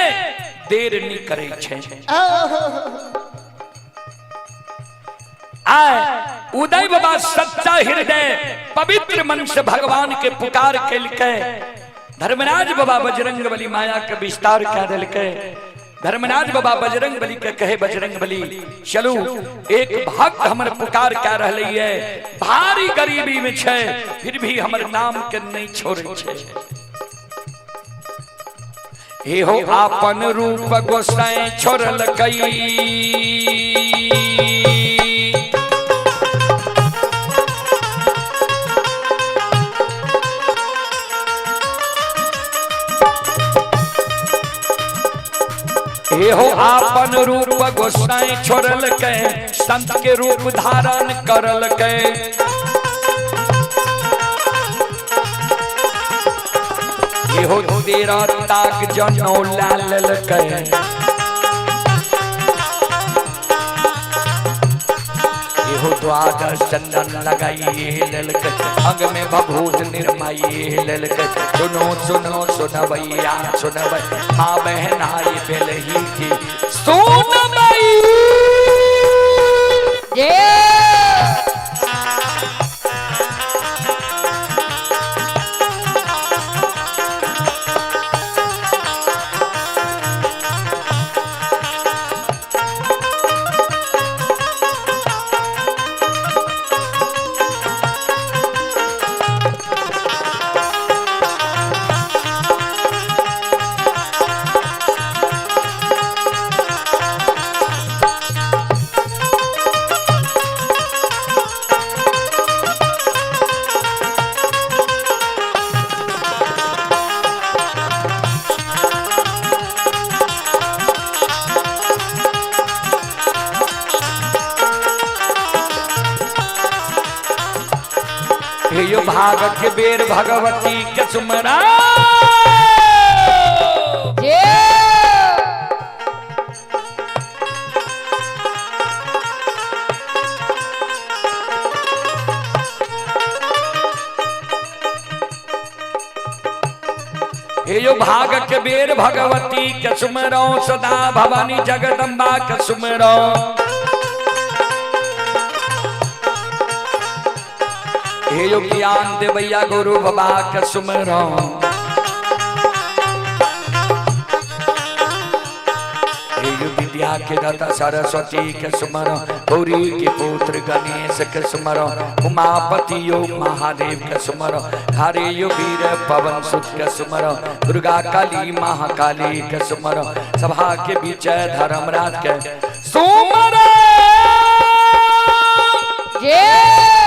देर नहीं करे छे। आए उदय बाबा सच्चा हृदय पवित्र मन से भगवान के पुकार केलकै। धर्मराज बाबा बजरंग बली माया के विस्तार कह दिलकै। धर्मराज बाबा बजरंग बली के कहे बजरंग बली चलू एक भक्त हमर पुकार कह रहलै है, भारी गरीबी में छे फिर भी हमर नाम के नहीं छोड़े छे। हे हो आपन रूप गोसाई छोड़लकै, हे हो आपन रूप गोसाई छोड़लकै, संत के रूप धारण करलकै। हे हो तेरा ताक जनौ लाललकै, हे हो द्वादश चंदन लगाइए ललकै, अंग में भभूत निर्माइए ललकै। सुनो सुनो सुनबैया सुनबै माँ बहन आई बेलही की सुनबै। हे भाग के बेर भगवती के सुमरा। हे यो भाग के बेर भगवती के सुमरो, सदा भवानी जगदम्बा के सुमरो। हे यो ज्ञान देवैया गुरु बाबा के सुमरो। हे यो विद्या के दाता सरस्वती के सुमरो, गौरी के पुत्र गणेश के सुमरो, उमापति यो महादेव के सुमरो, हरे यो वीर पवन सुत के सुमरो, दुर्गा काली महाकाली के सुमरो, सभा के बीच धर्मराज के सुमरो। जय।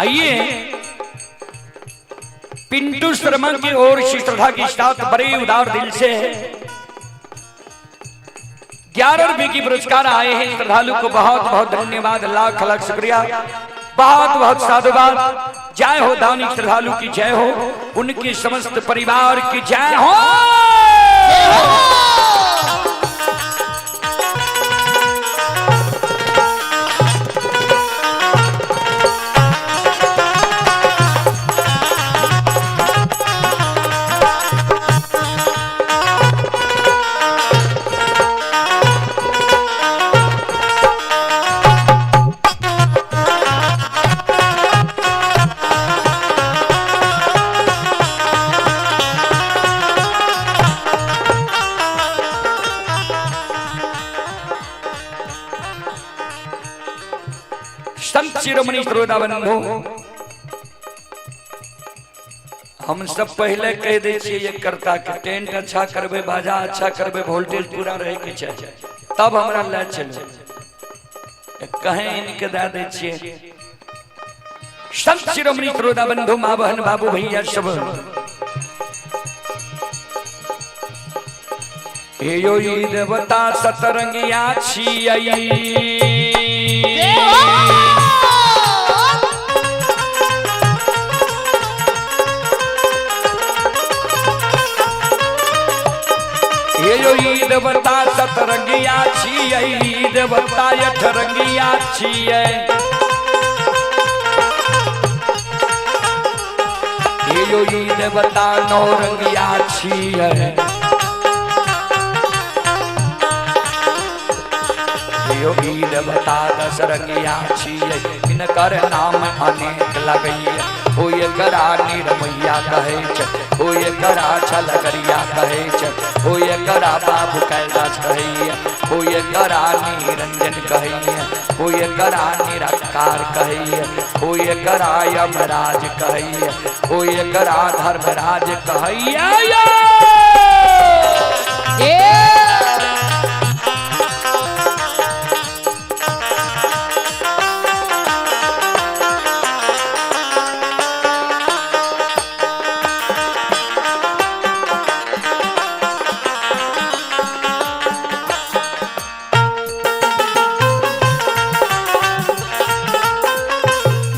आइए पिंटू शर्मा की ओर से श्रद्धा के साथ बड़े उदार दिल से 11 रुपए की पुरस्कार आए हैं। श्रद्धालु को बहुत बहुत धन्यवाद, लाख लाख शुक्रिया, बहुत बहुत साधुवाद। जय हो दानी श्रद्धालु की जय हो, उनके समस्त परिवार की जय हो। संत शिरोमणि श्रोता बंधु, हम सब पहले कह दै छियै ये करता के टेंट अच्छा करबे, बाजा अच्छा करबे, वोल्टेज पूरा रहे के छै, तब हमरा ले चलू। कहें इनके दे दै छियै। संत शिरोमणि श्रोता बंधु, माँ बहन बाबू भैया सब, हे यो ई देवता सतरंगिया छियै। हे यो ई देवता सतरंगिया छियै, ई देवता अठरंगिया छियै। हे यो ई देवता नौरंगिया छियै। हे यो ई देवता दशरंगिया छियै। हिनकर नाम अनेक लगैया, हो एकरा निरमैया कहै छै, हो एकरा छलगरिया कहै छै, हो एकरा बाबू कैलाश कहैया, हो एकरा निरंजन कहैया, हो एकरा निराकार कहैया, हो एकरा यमराज कहैया, हो एकरा धर्मराज कहैया।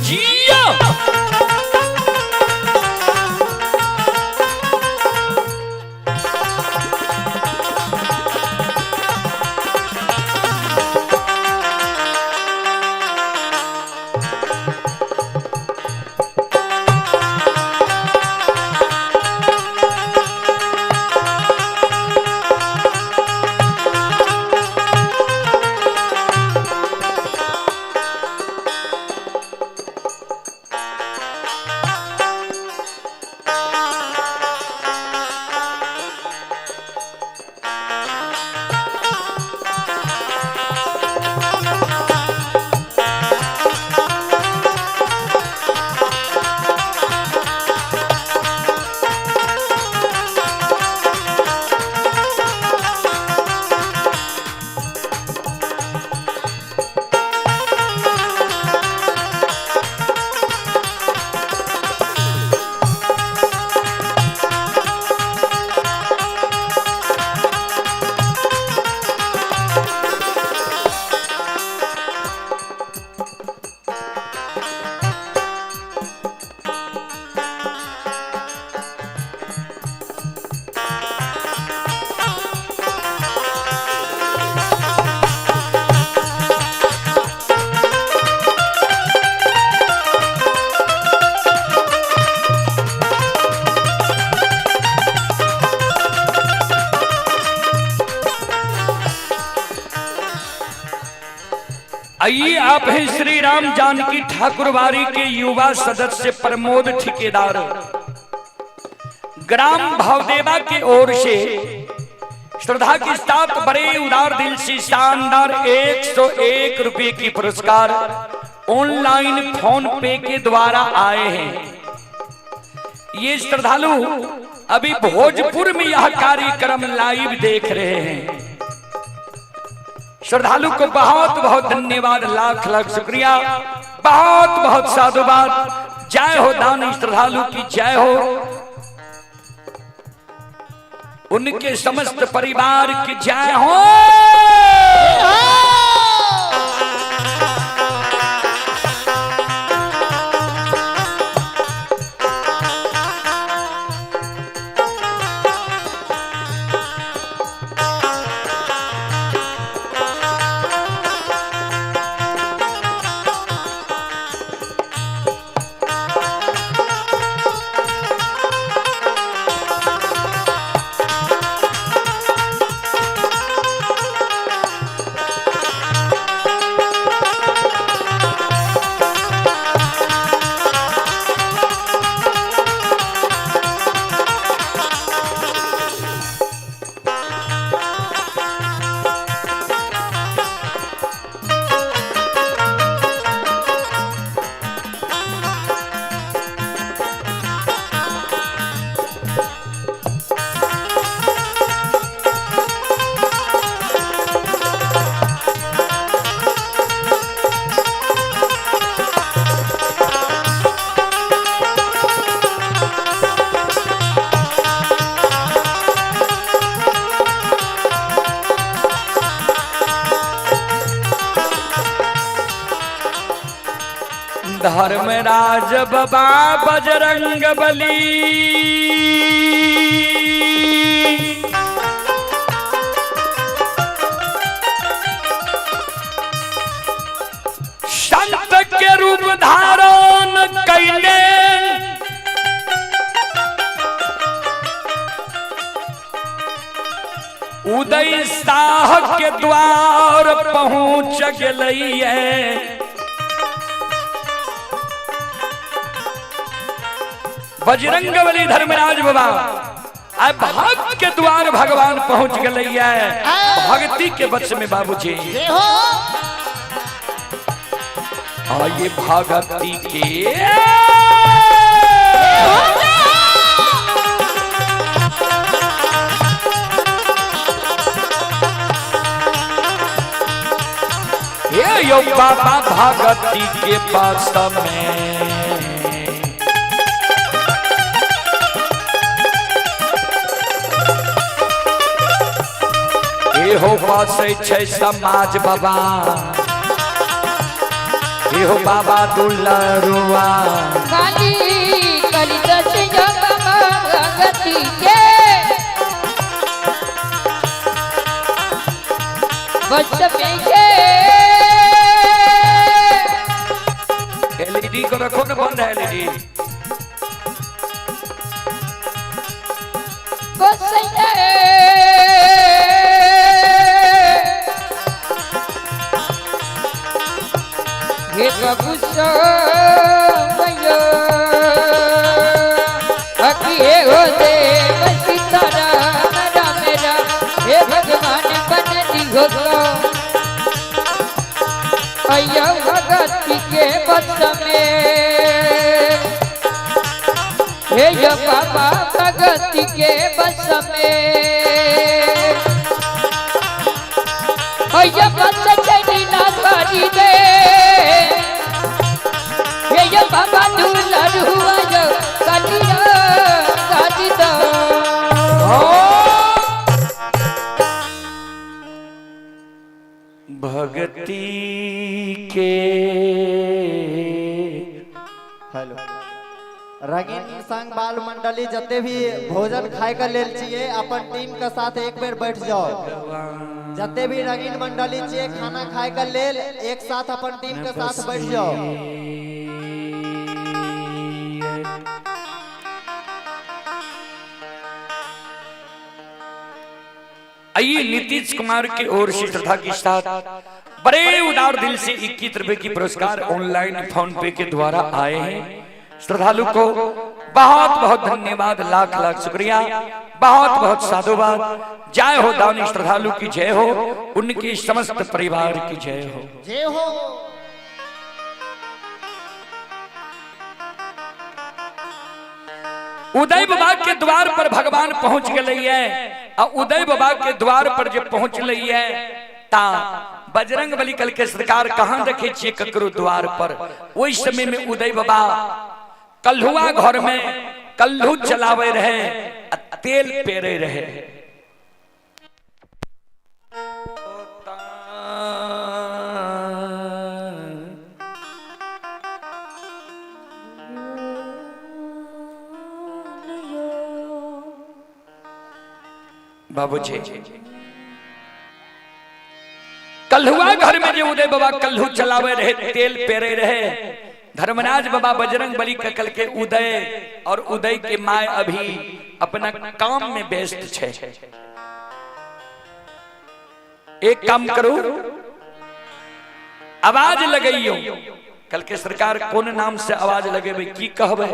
जिया आइए आप हैं श्री राम जानकी ठाकुरवाड़ी के युवा सदस्य प्रमोद ठेकेदार, ग्राम भावदेवा के ओर से श्रद्धा के साथ बड़े उदार दिल से शानदार 101 रुपए की पुरस्कार ऑनलाइन फोन पे के द्वारा आए हैं। ये श्रद्धालु अभी भोजपुर में यह कार्यक्रम लाइव देख रहे हैं। श्रद्धालु को बहुत बहुत धन्यवाद, लाख लाख शुक्रिया, बहुत बहुत साधुवाद। जय हो दानी श्रद्धालु की जय हो, उनके समस्त परिवार की जय हो। धर्मराज बाबा बजरंग बली, संत के रूप धारण कैले, उदय शाह के द्वार पहुंच गए। बजरंग बली धर्मराज बाबा आए भक्त के द्वार भगवान पहुंच गए भक्ति के वश में बाबूजी। आइए भक्ति के यो बाबा भक्ति के पास में एहो बसै छै समाज बाबा, एहो बाबा दुलरुआ। काली काली दसिया बाबा भगती के बस में के। एलईडी को रखो ना, बंद है एलईडी। बस हे प्रभु समयो अकी हे हो देव सीताराम राम राम, हे भगवान बन दिहो अय्या भगती के बस में, हे यो बाबा भगती के बस में। अय्या बस चली ना भारी दे, हे यो बाबा दुलर हुआ जो कालिया काली दो। भक्ति के हेलो रंगीन संग बाल मंडली जते भी भोजन खाए के लेल छियै अपन टीम के साथ एक बेर बैठ जाओ। जते भी रंगीन मंडली छियै खाना खाए के लेल एक साथ अपन टीम के साथ बैठ जाओ। आइए नीतीश कुमार की ओर से श्रद्धा के साथ बड़े उदार दिल से 21 रुपए की पुरस्कार ऑनलाइन फोन पे के द्वारा आए हैं। श्रद्धालु को बहुत बहुत धन्यवाद, लाख लाख शुक्रिया, बहुत बहुत साधुवाद। जय हो दानी श्रद्धालु की जय हो, उनके समस्त परिवार की जय हो। जय हो। उदय बाबा के द्वार पर भगवान पहुंच गए है। उदय बाबा के द्वार पर जब पहुंच है ता बजरंग बली कल के सरकार कहाँ देखे छियै ककरो द्वार पर। ओहि समय में उदय बाबा कल्हुआ घर में कल्हू चलावे रहे आ तेल पेरे रहे। बाबूजी कल्हुआ घर में जे उदय बाबा कल्हू चलावे रहे तेल पेरे रहे, धर्मराज बाबा बजरंग बली ककल के उदय और उदय के my अभी अपना काम में व्यस्त छे। एक काम करू, आवाज लगइयो। कल के सरकार कौन नाम से आवाज लगेबे की कहबे?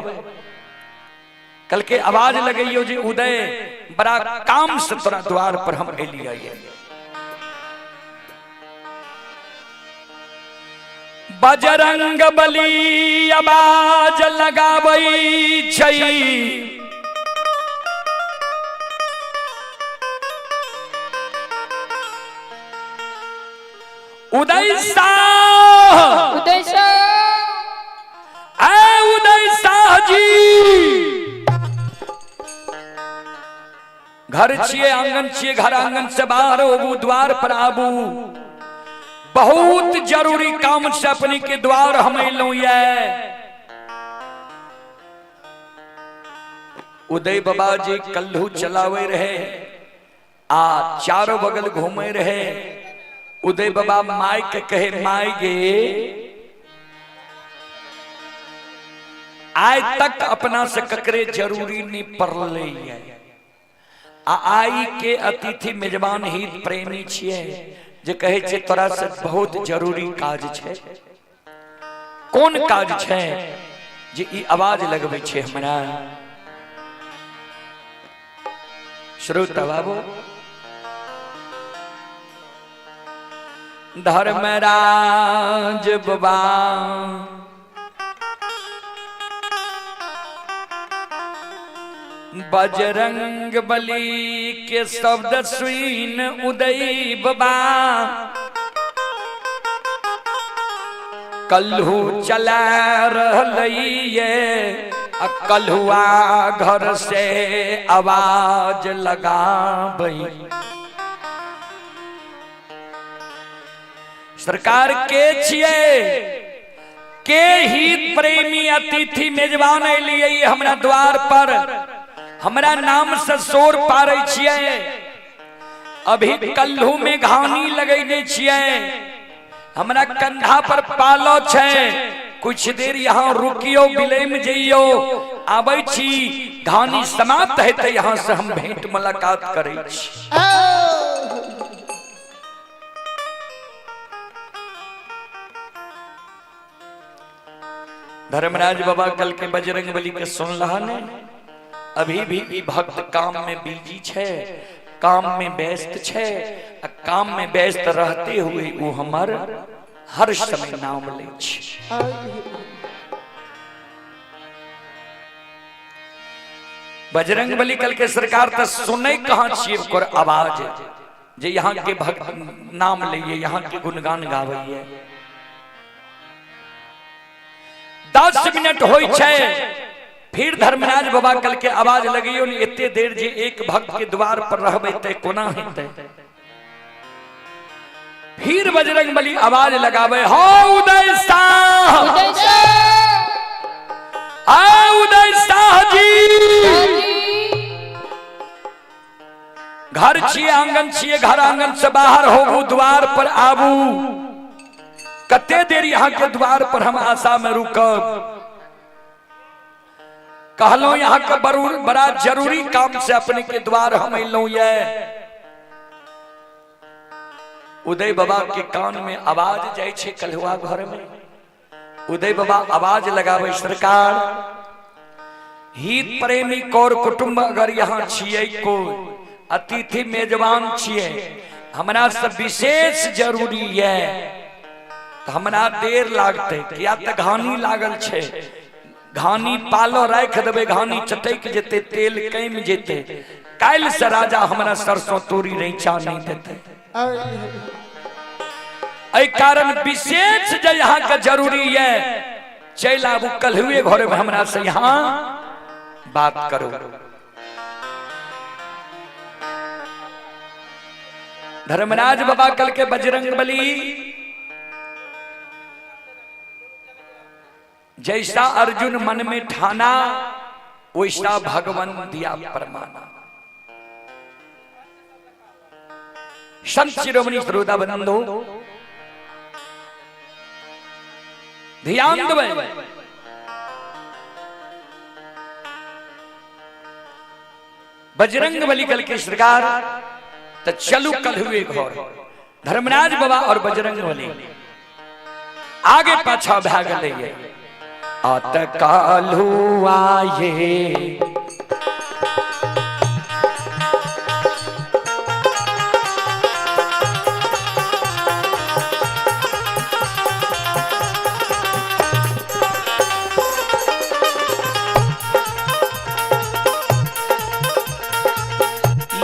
कल के आवाज लगइयो जे उदय बड़ा काम से तोरा द्वार पर हम एलियै। बजरंग बली आवाज लगाबै छै, उदय शाह, उदय शाह, ऐ उदय शाह जी, घर छिए आंगन छिए, घर आंगन से बाहर होबू द्वार पर आबू, बहुत जरूरी काम से अपने के द्वार हम एलहुं ये। उदय बाबा जी कल्हू चलावे रहे आ चारों बगल घूमे रहे। उदय बाबा my के कहे, my गे आय तक अपना से ककरे जरूरी नहीं पड़ले ये। आ आई के अतिथि मेजबान हित प्रेमी छिए जे कहे छे तोरा से बहुत जरूरी काज छे। कौन काज छे जे ई आवाज लगबै छे हमरा? श्रोता बाबू, धर्मराज बाबा बजरंग बली के शब्द सुन उदय बाबा कल्हू चला रहलिए आ कल्हुआ घर से आवाज लगाबई। सरकार के छिए के हित प्रेमी अतिथि मेजबान एलिए हमरा द्वार पर, हमरा नाम से शोर पारै छिए, अभी कल्हू में घानी लगैने छिए, हमरा कंधा पर पालो छे, कुछ देर यहाँ रुकियो बिलैम जइयो, आबै छी घानी समाप्त हेतै यहाँ से हम भेंट मुलाकात करै छी। धर्मराज बाबा कल के बजरंग बली के सुन रहा ने, अभी भी ई भक्त काम में बिजी छे, काम में व्यस्त छे, आ काम में व्यस्त रहते हुए वो हमर हर समय नाम ले छे। बजरंग बली कल के सरकार त सुनै कहाँ छियै ओकर आवाज जे यहाँ के भक्त नाम लइए, यहाँ के गुणगान गावैये। 10 मिनट होइ छे फिर धर्मराज बाबा कल के आवाज लगइयो ने, एते देर जे एक भक्त के द्वार पर रहबै ते कोना हेतै। फिर बजरंग बली आवाज लगावे, हो उदय शाह, उदय शाह, आ उदय शाह जी, घर छिए आंगन छिए, घर आंगन से बाहर होबू द्वार पर आबू, कते देर यहाँ के द्वार पर हम आशा में रुकब। कहलो यहाँ के बड़ा जरूरी काम से अपने के द्वार हम एलहुं ये। उदय बाबा के कान में आवाज जाय छे कलहुआ घर में, उदय बाबा आवाज लगावे, सरकार हित प्रेमी कौर कुटुंब अगर यहाँ छिए को अतिथि मेजबान छिए, हमरा से विशेष जरूरी है तो हमरा देर लागते, किया त घानी लागल छे, घानी पालो राख देबे, घानी चटक जेते, तेल कम जेते, काल्हि से राजा हमरा सरसों तोरी रैचा नहीं देते। एहि कारण विशेष जे यहाँ के जरूरी है चलि आबू कल हुए घर में हमरा से यहाँ बात करू। धर्मराज बाबा कल के बजरंग बली जैसा अर्जुन मन में ठाना वैसा भगवान दिया प्रमाणा। संत शिरोमणि श्रोता बंधु ध्यान देबै, बजरंग बली कल के सरकार तो चलू कल हुए घर। धर्मराज बाबा और बजरंग बली आगे पाछा भए गेलै। आत कालू आये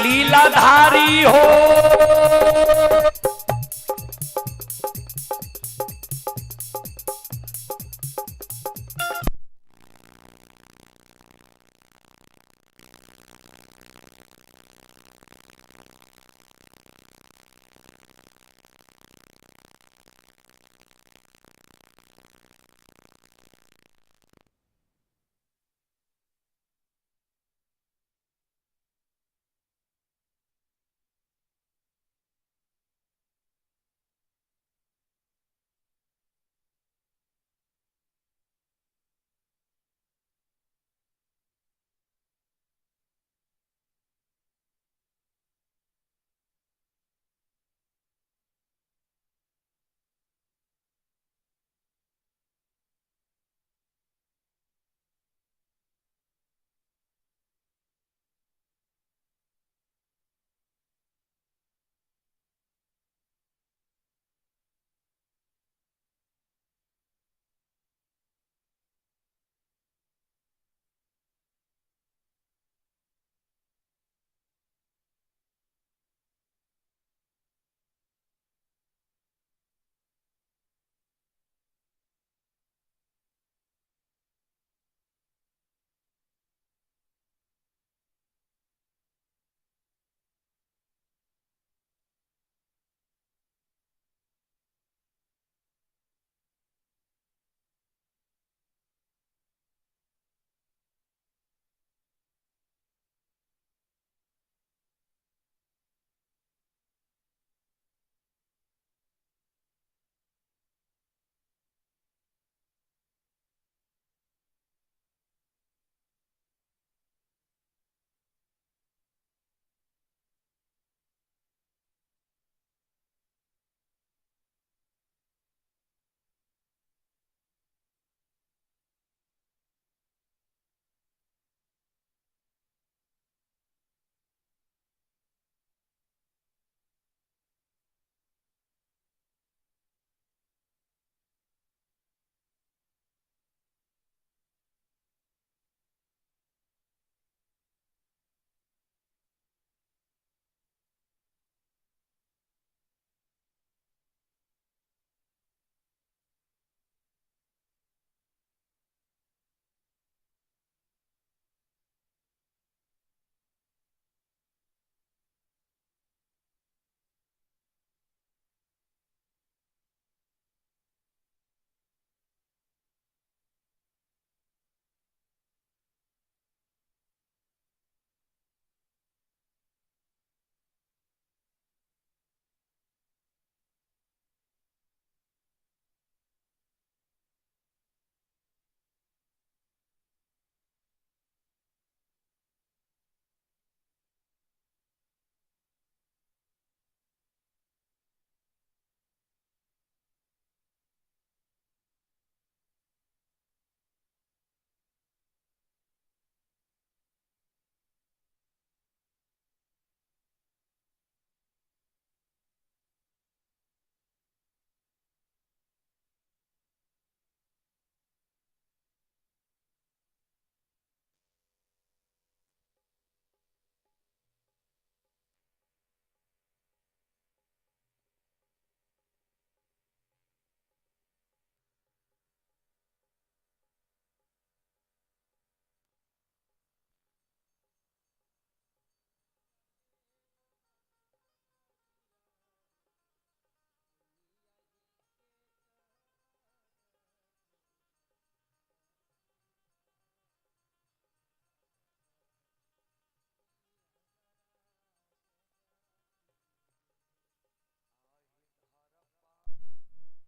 लीलाधारी हो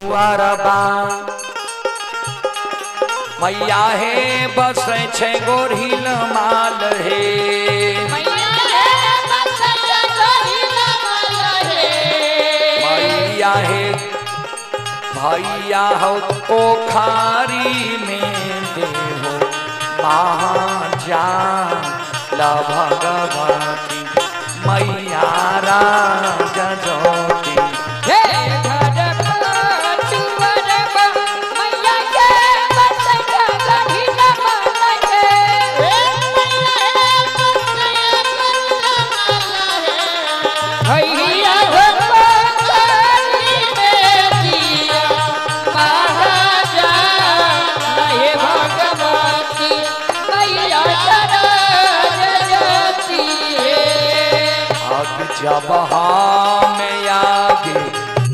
वरबा मैया हे बसै छै गोरिल माल हे। मैया हे भैया हो पोखारी में देहो महाजा ला भगवती मैया राजा ज्योति। हे घर पटुअरबा मैया के बसै छै गोरिल माल हे। भैया हो पोखरी में दिया महाजा हे भगवती मैया ज्योति हे। आग जब हम आगे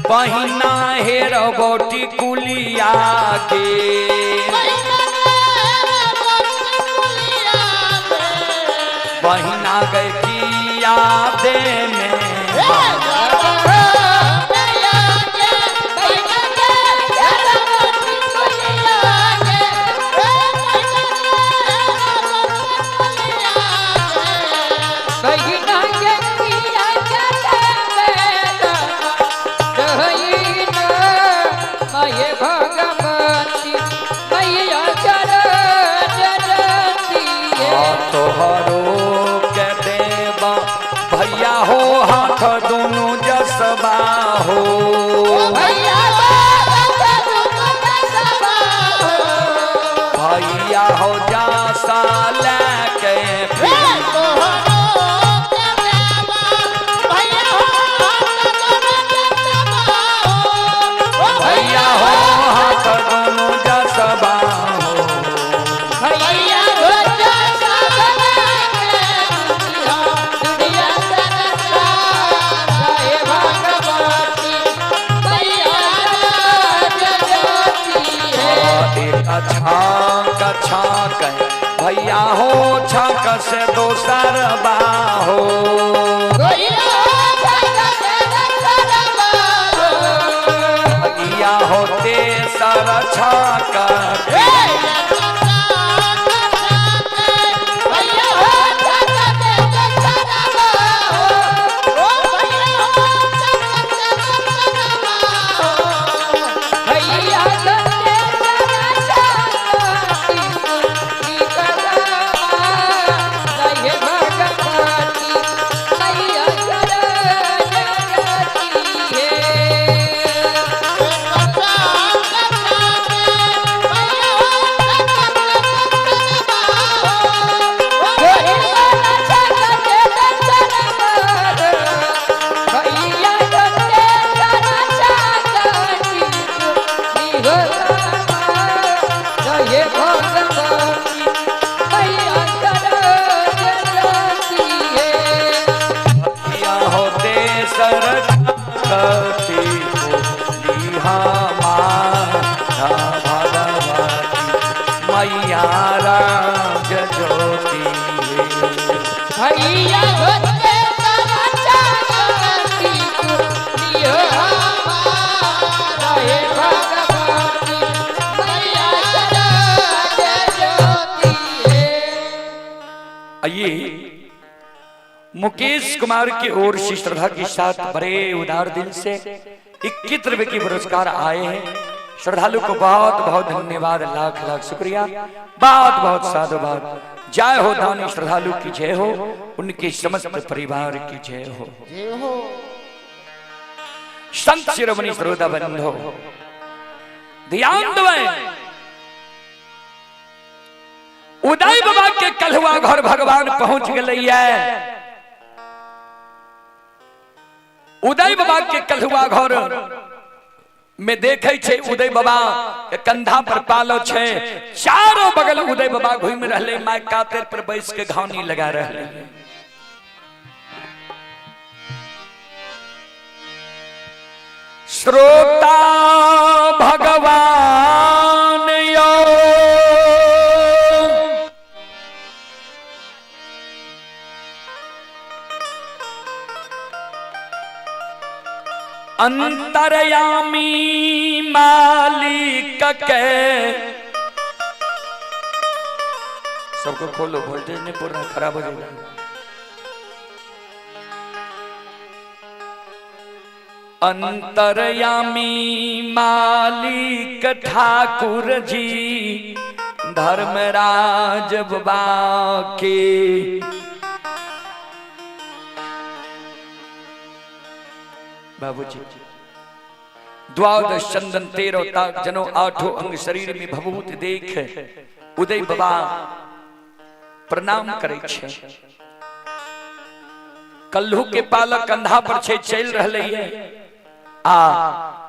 बहिना हेर बोटी कुलिया के बहिना गए किया दे में तोहरो के देवा भैया हो हाथ दोनों जसबा हो। भैया हो जासा लेके भैया हो हाथ दोनों जसबा हो। एक छाक छाक भैया हो छाक से दोसर बाहो। भैया हो तेसर छाक भैया हो तेसर छाक लिहा माता भगवती मैया राज ज्योति। भैया होते चाकती लियो हमारा हे भगवती मैया ज्योति हे। आइए मुकेश कुमार की ओर से श्रद्धा के साथ बड़े उदार दिल से 21 रुपए की पुरस्कार आए हैं। श्रद्धालु को बहुत बहुत धन्यवाद, लाख लाख शुक्रिया, बहुत बहुत साधुवाद। जय हो दानी श्रद्धालु की जय हो, उनके समस्त परिवार की जय हो। जय हो। संत शिरोमणि श्रोता बंधो ध्यान दवे उदय बाबा के कलहुआ घर भगवान पहुंच गए। उदय बाबा के कलहुआ घर में देखे छे उदय बाबा के कंधा पर पालो छे, चारों बगल उदय बाबा घूम रहले, my कातर पर बैस के घानी लगा रहले। श्रोता भगवान यो अंतर्यामी मालिक के। सबको खोलो, वोल्टेज नहीं पूरा खराब हो जाएगा। अंतर्यामी मालिक ठाकुर जी धर्मराज बाबा के। बाबूजी द्वादश चंदन 13 ताक जनो आठों अंग शरीर में भभूत देख उदय बाबा प्रणाम करे छे। कल्हू के पालक कंधा पर छे चल रहले है आ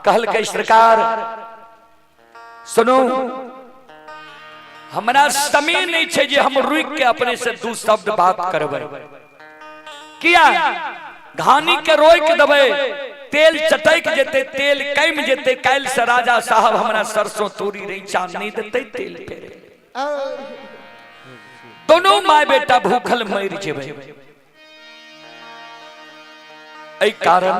कहल के सरकार सुनो, हमरा समय नहीं छे जे हम रुक के अपने से दू शब्द बात करबै। किया घानी के रोक देबै, तेल चटक जेते, तेल कम जेते, काल्हि से राजा साहब हमरा सरसों तूरी रैचा नहीं देते तेल फेरे। दोनों my बेटा भूखल मर जेबै। एहि कारण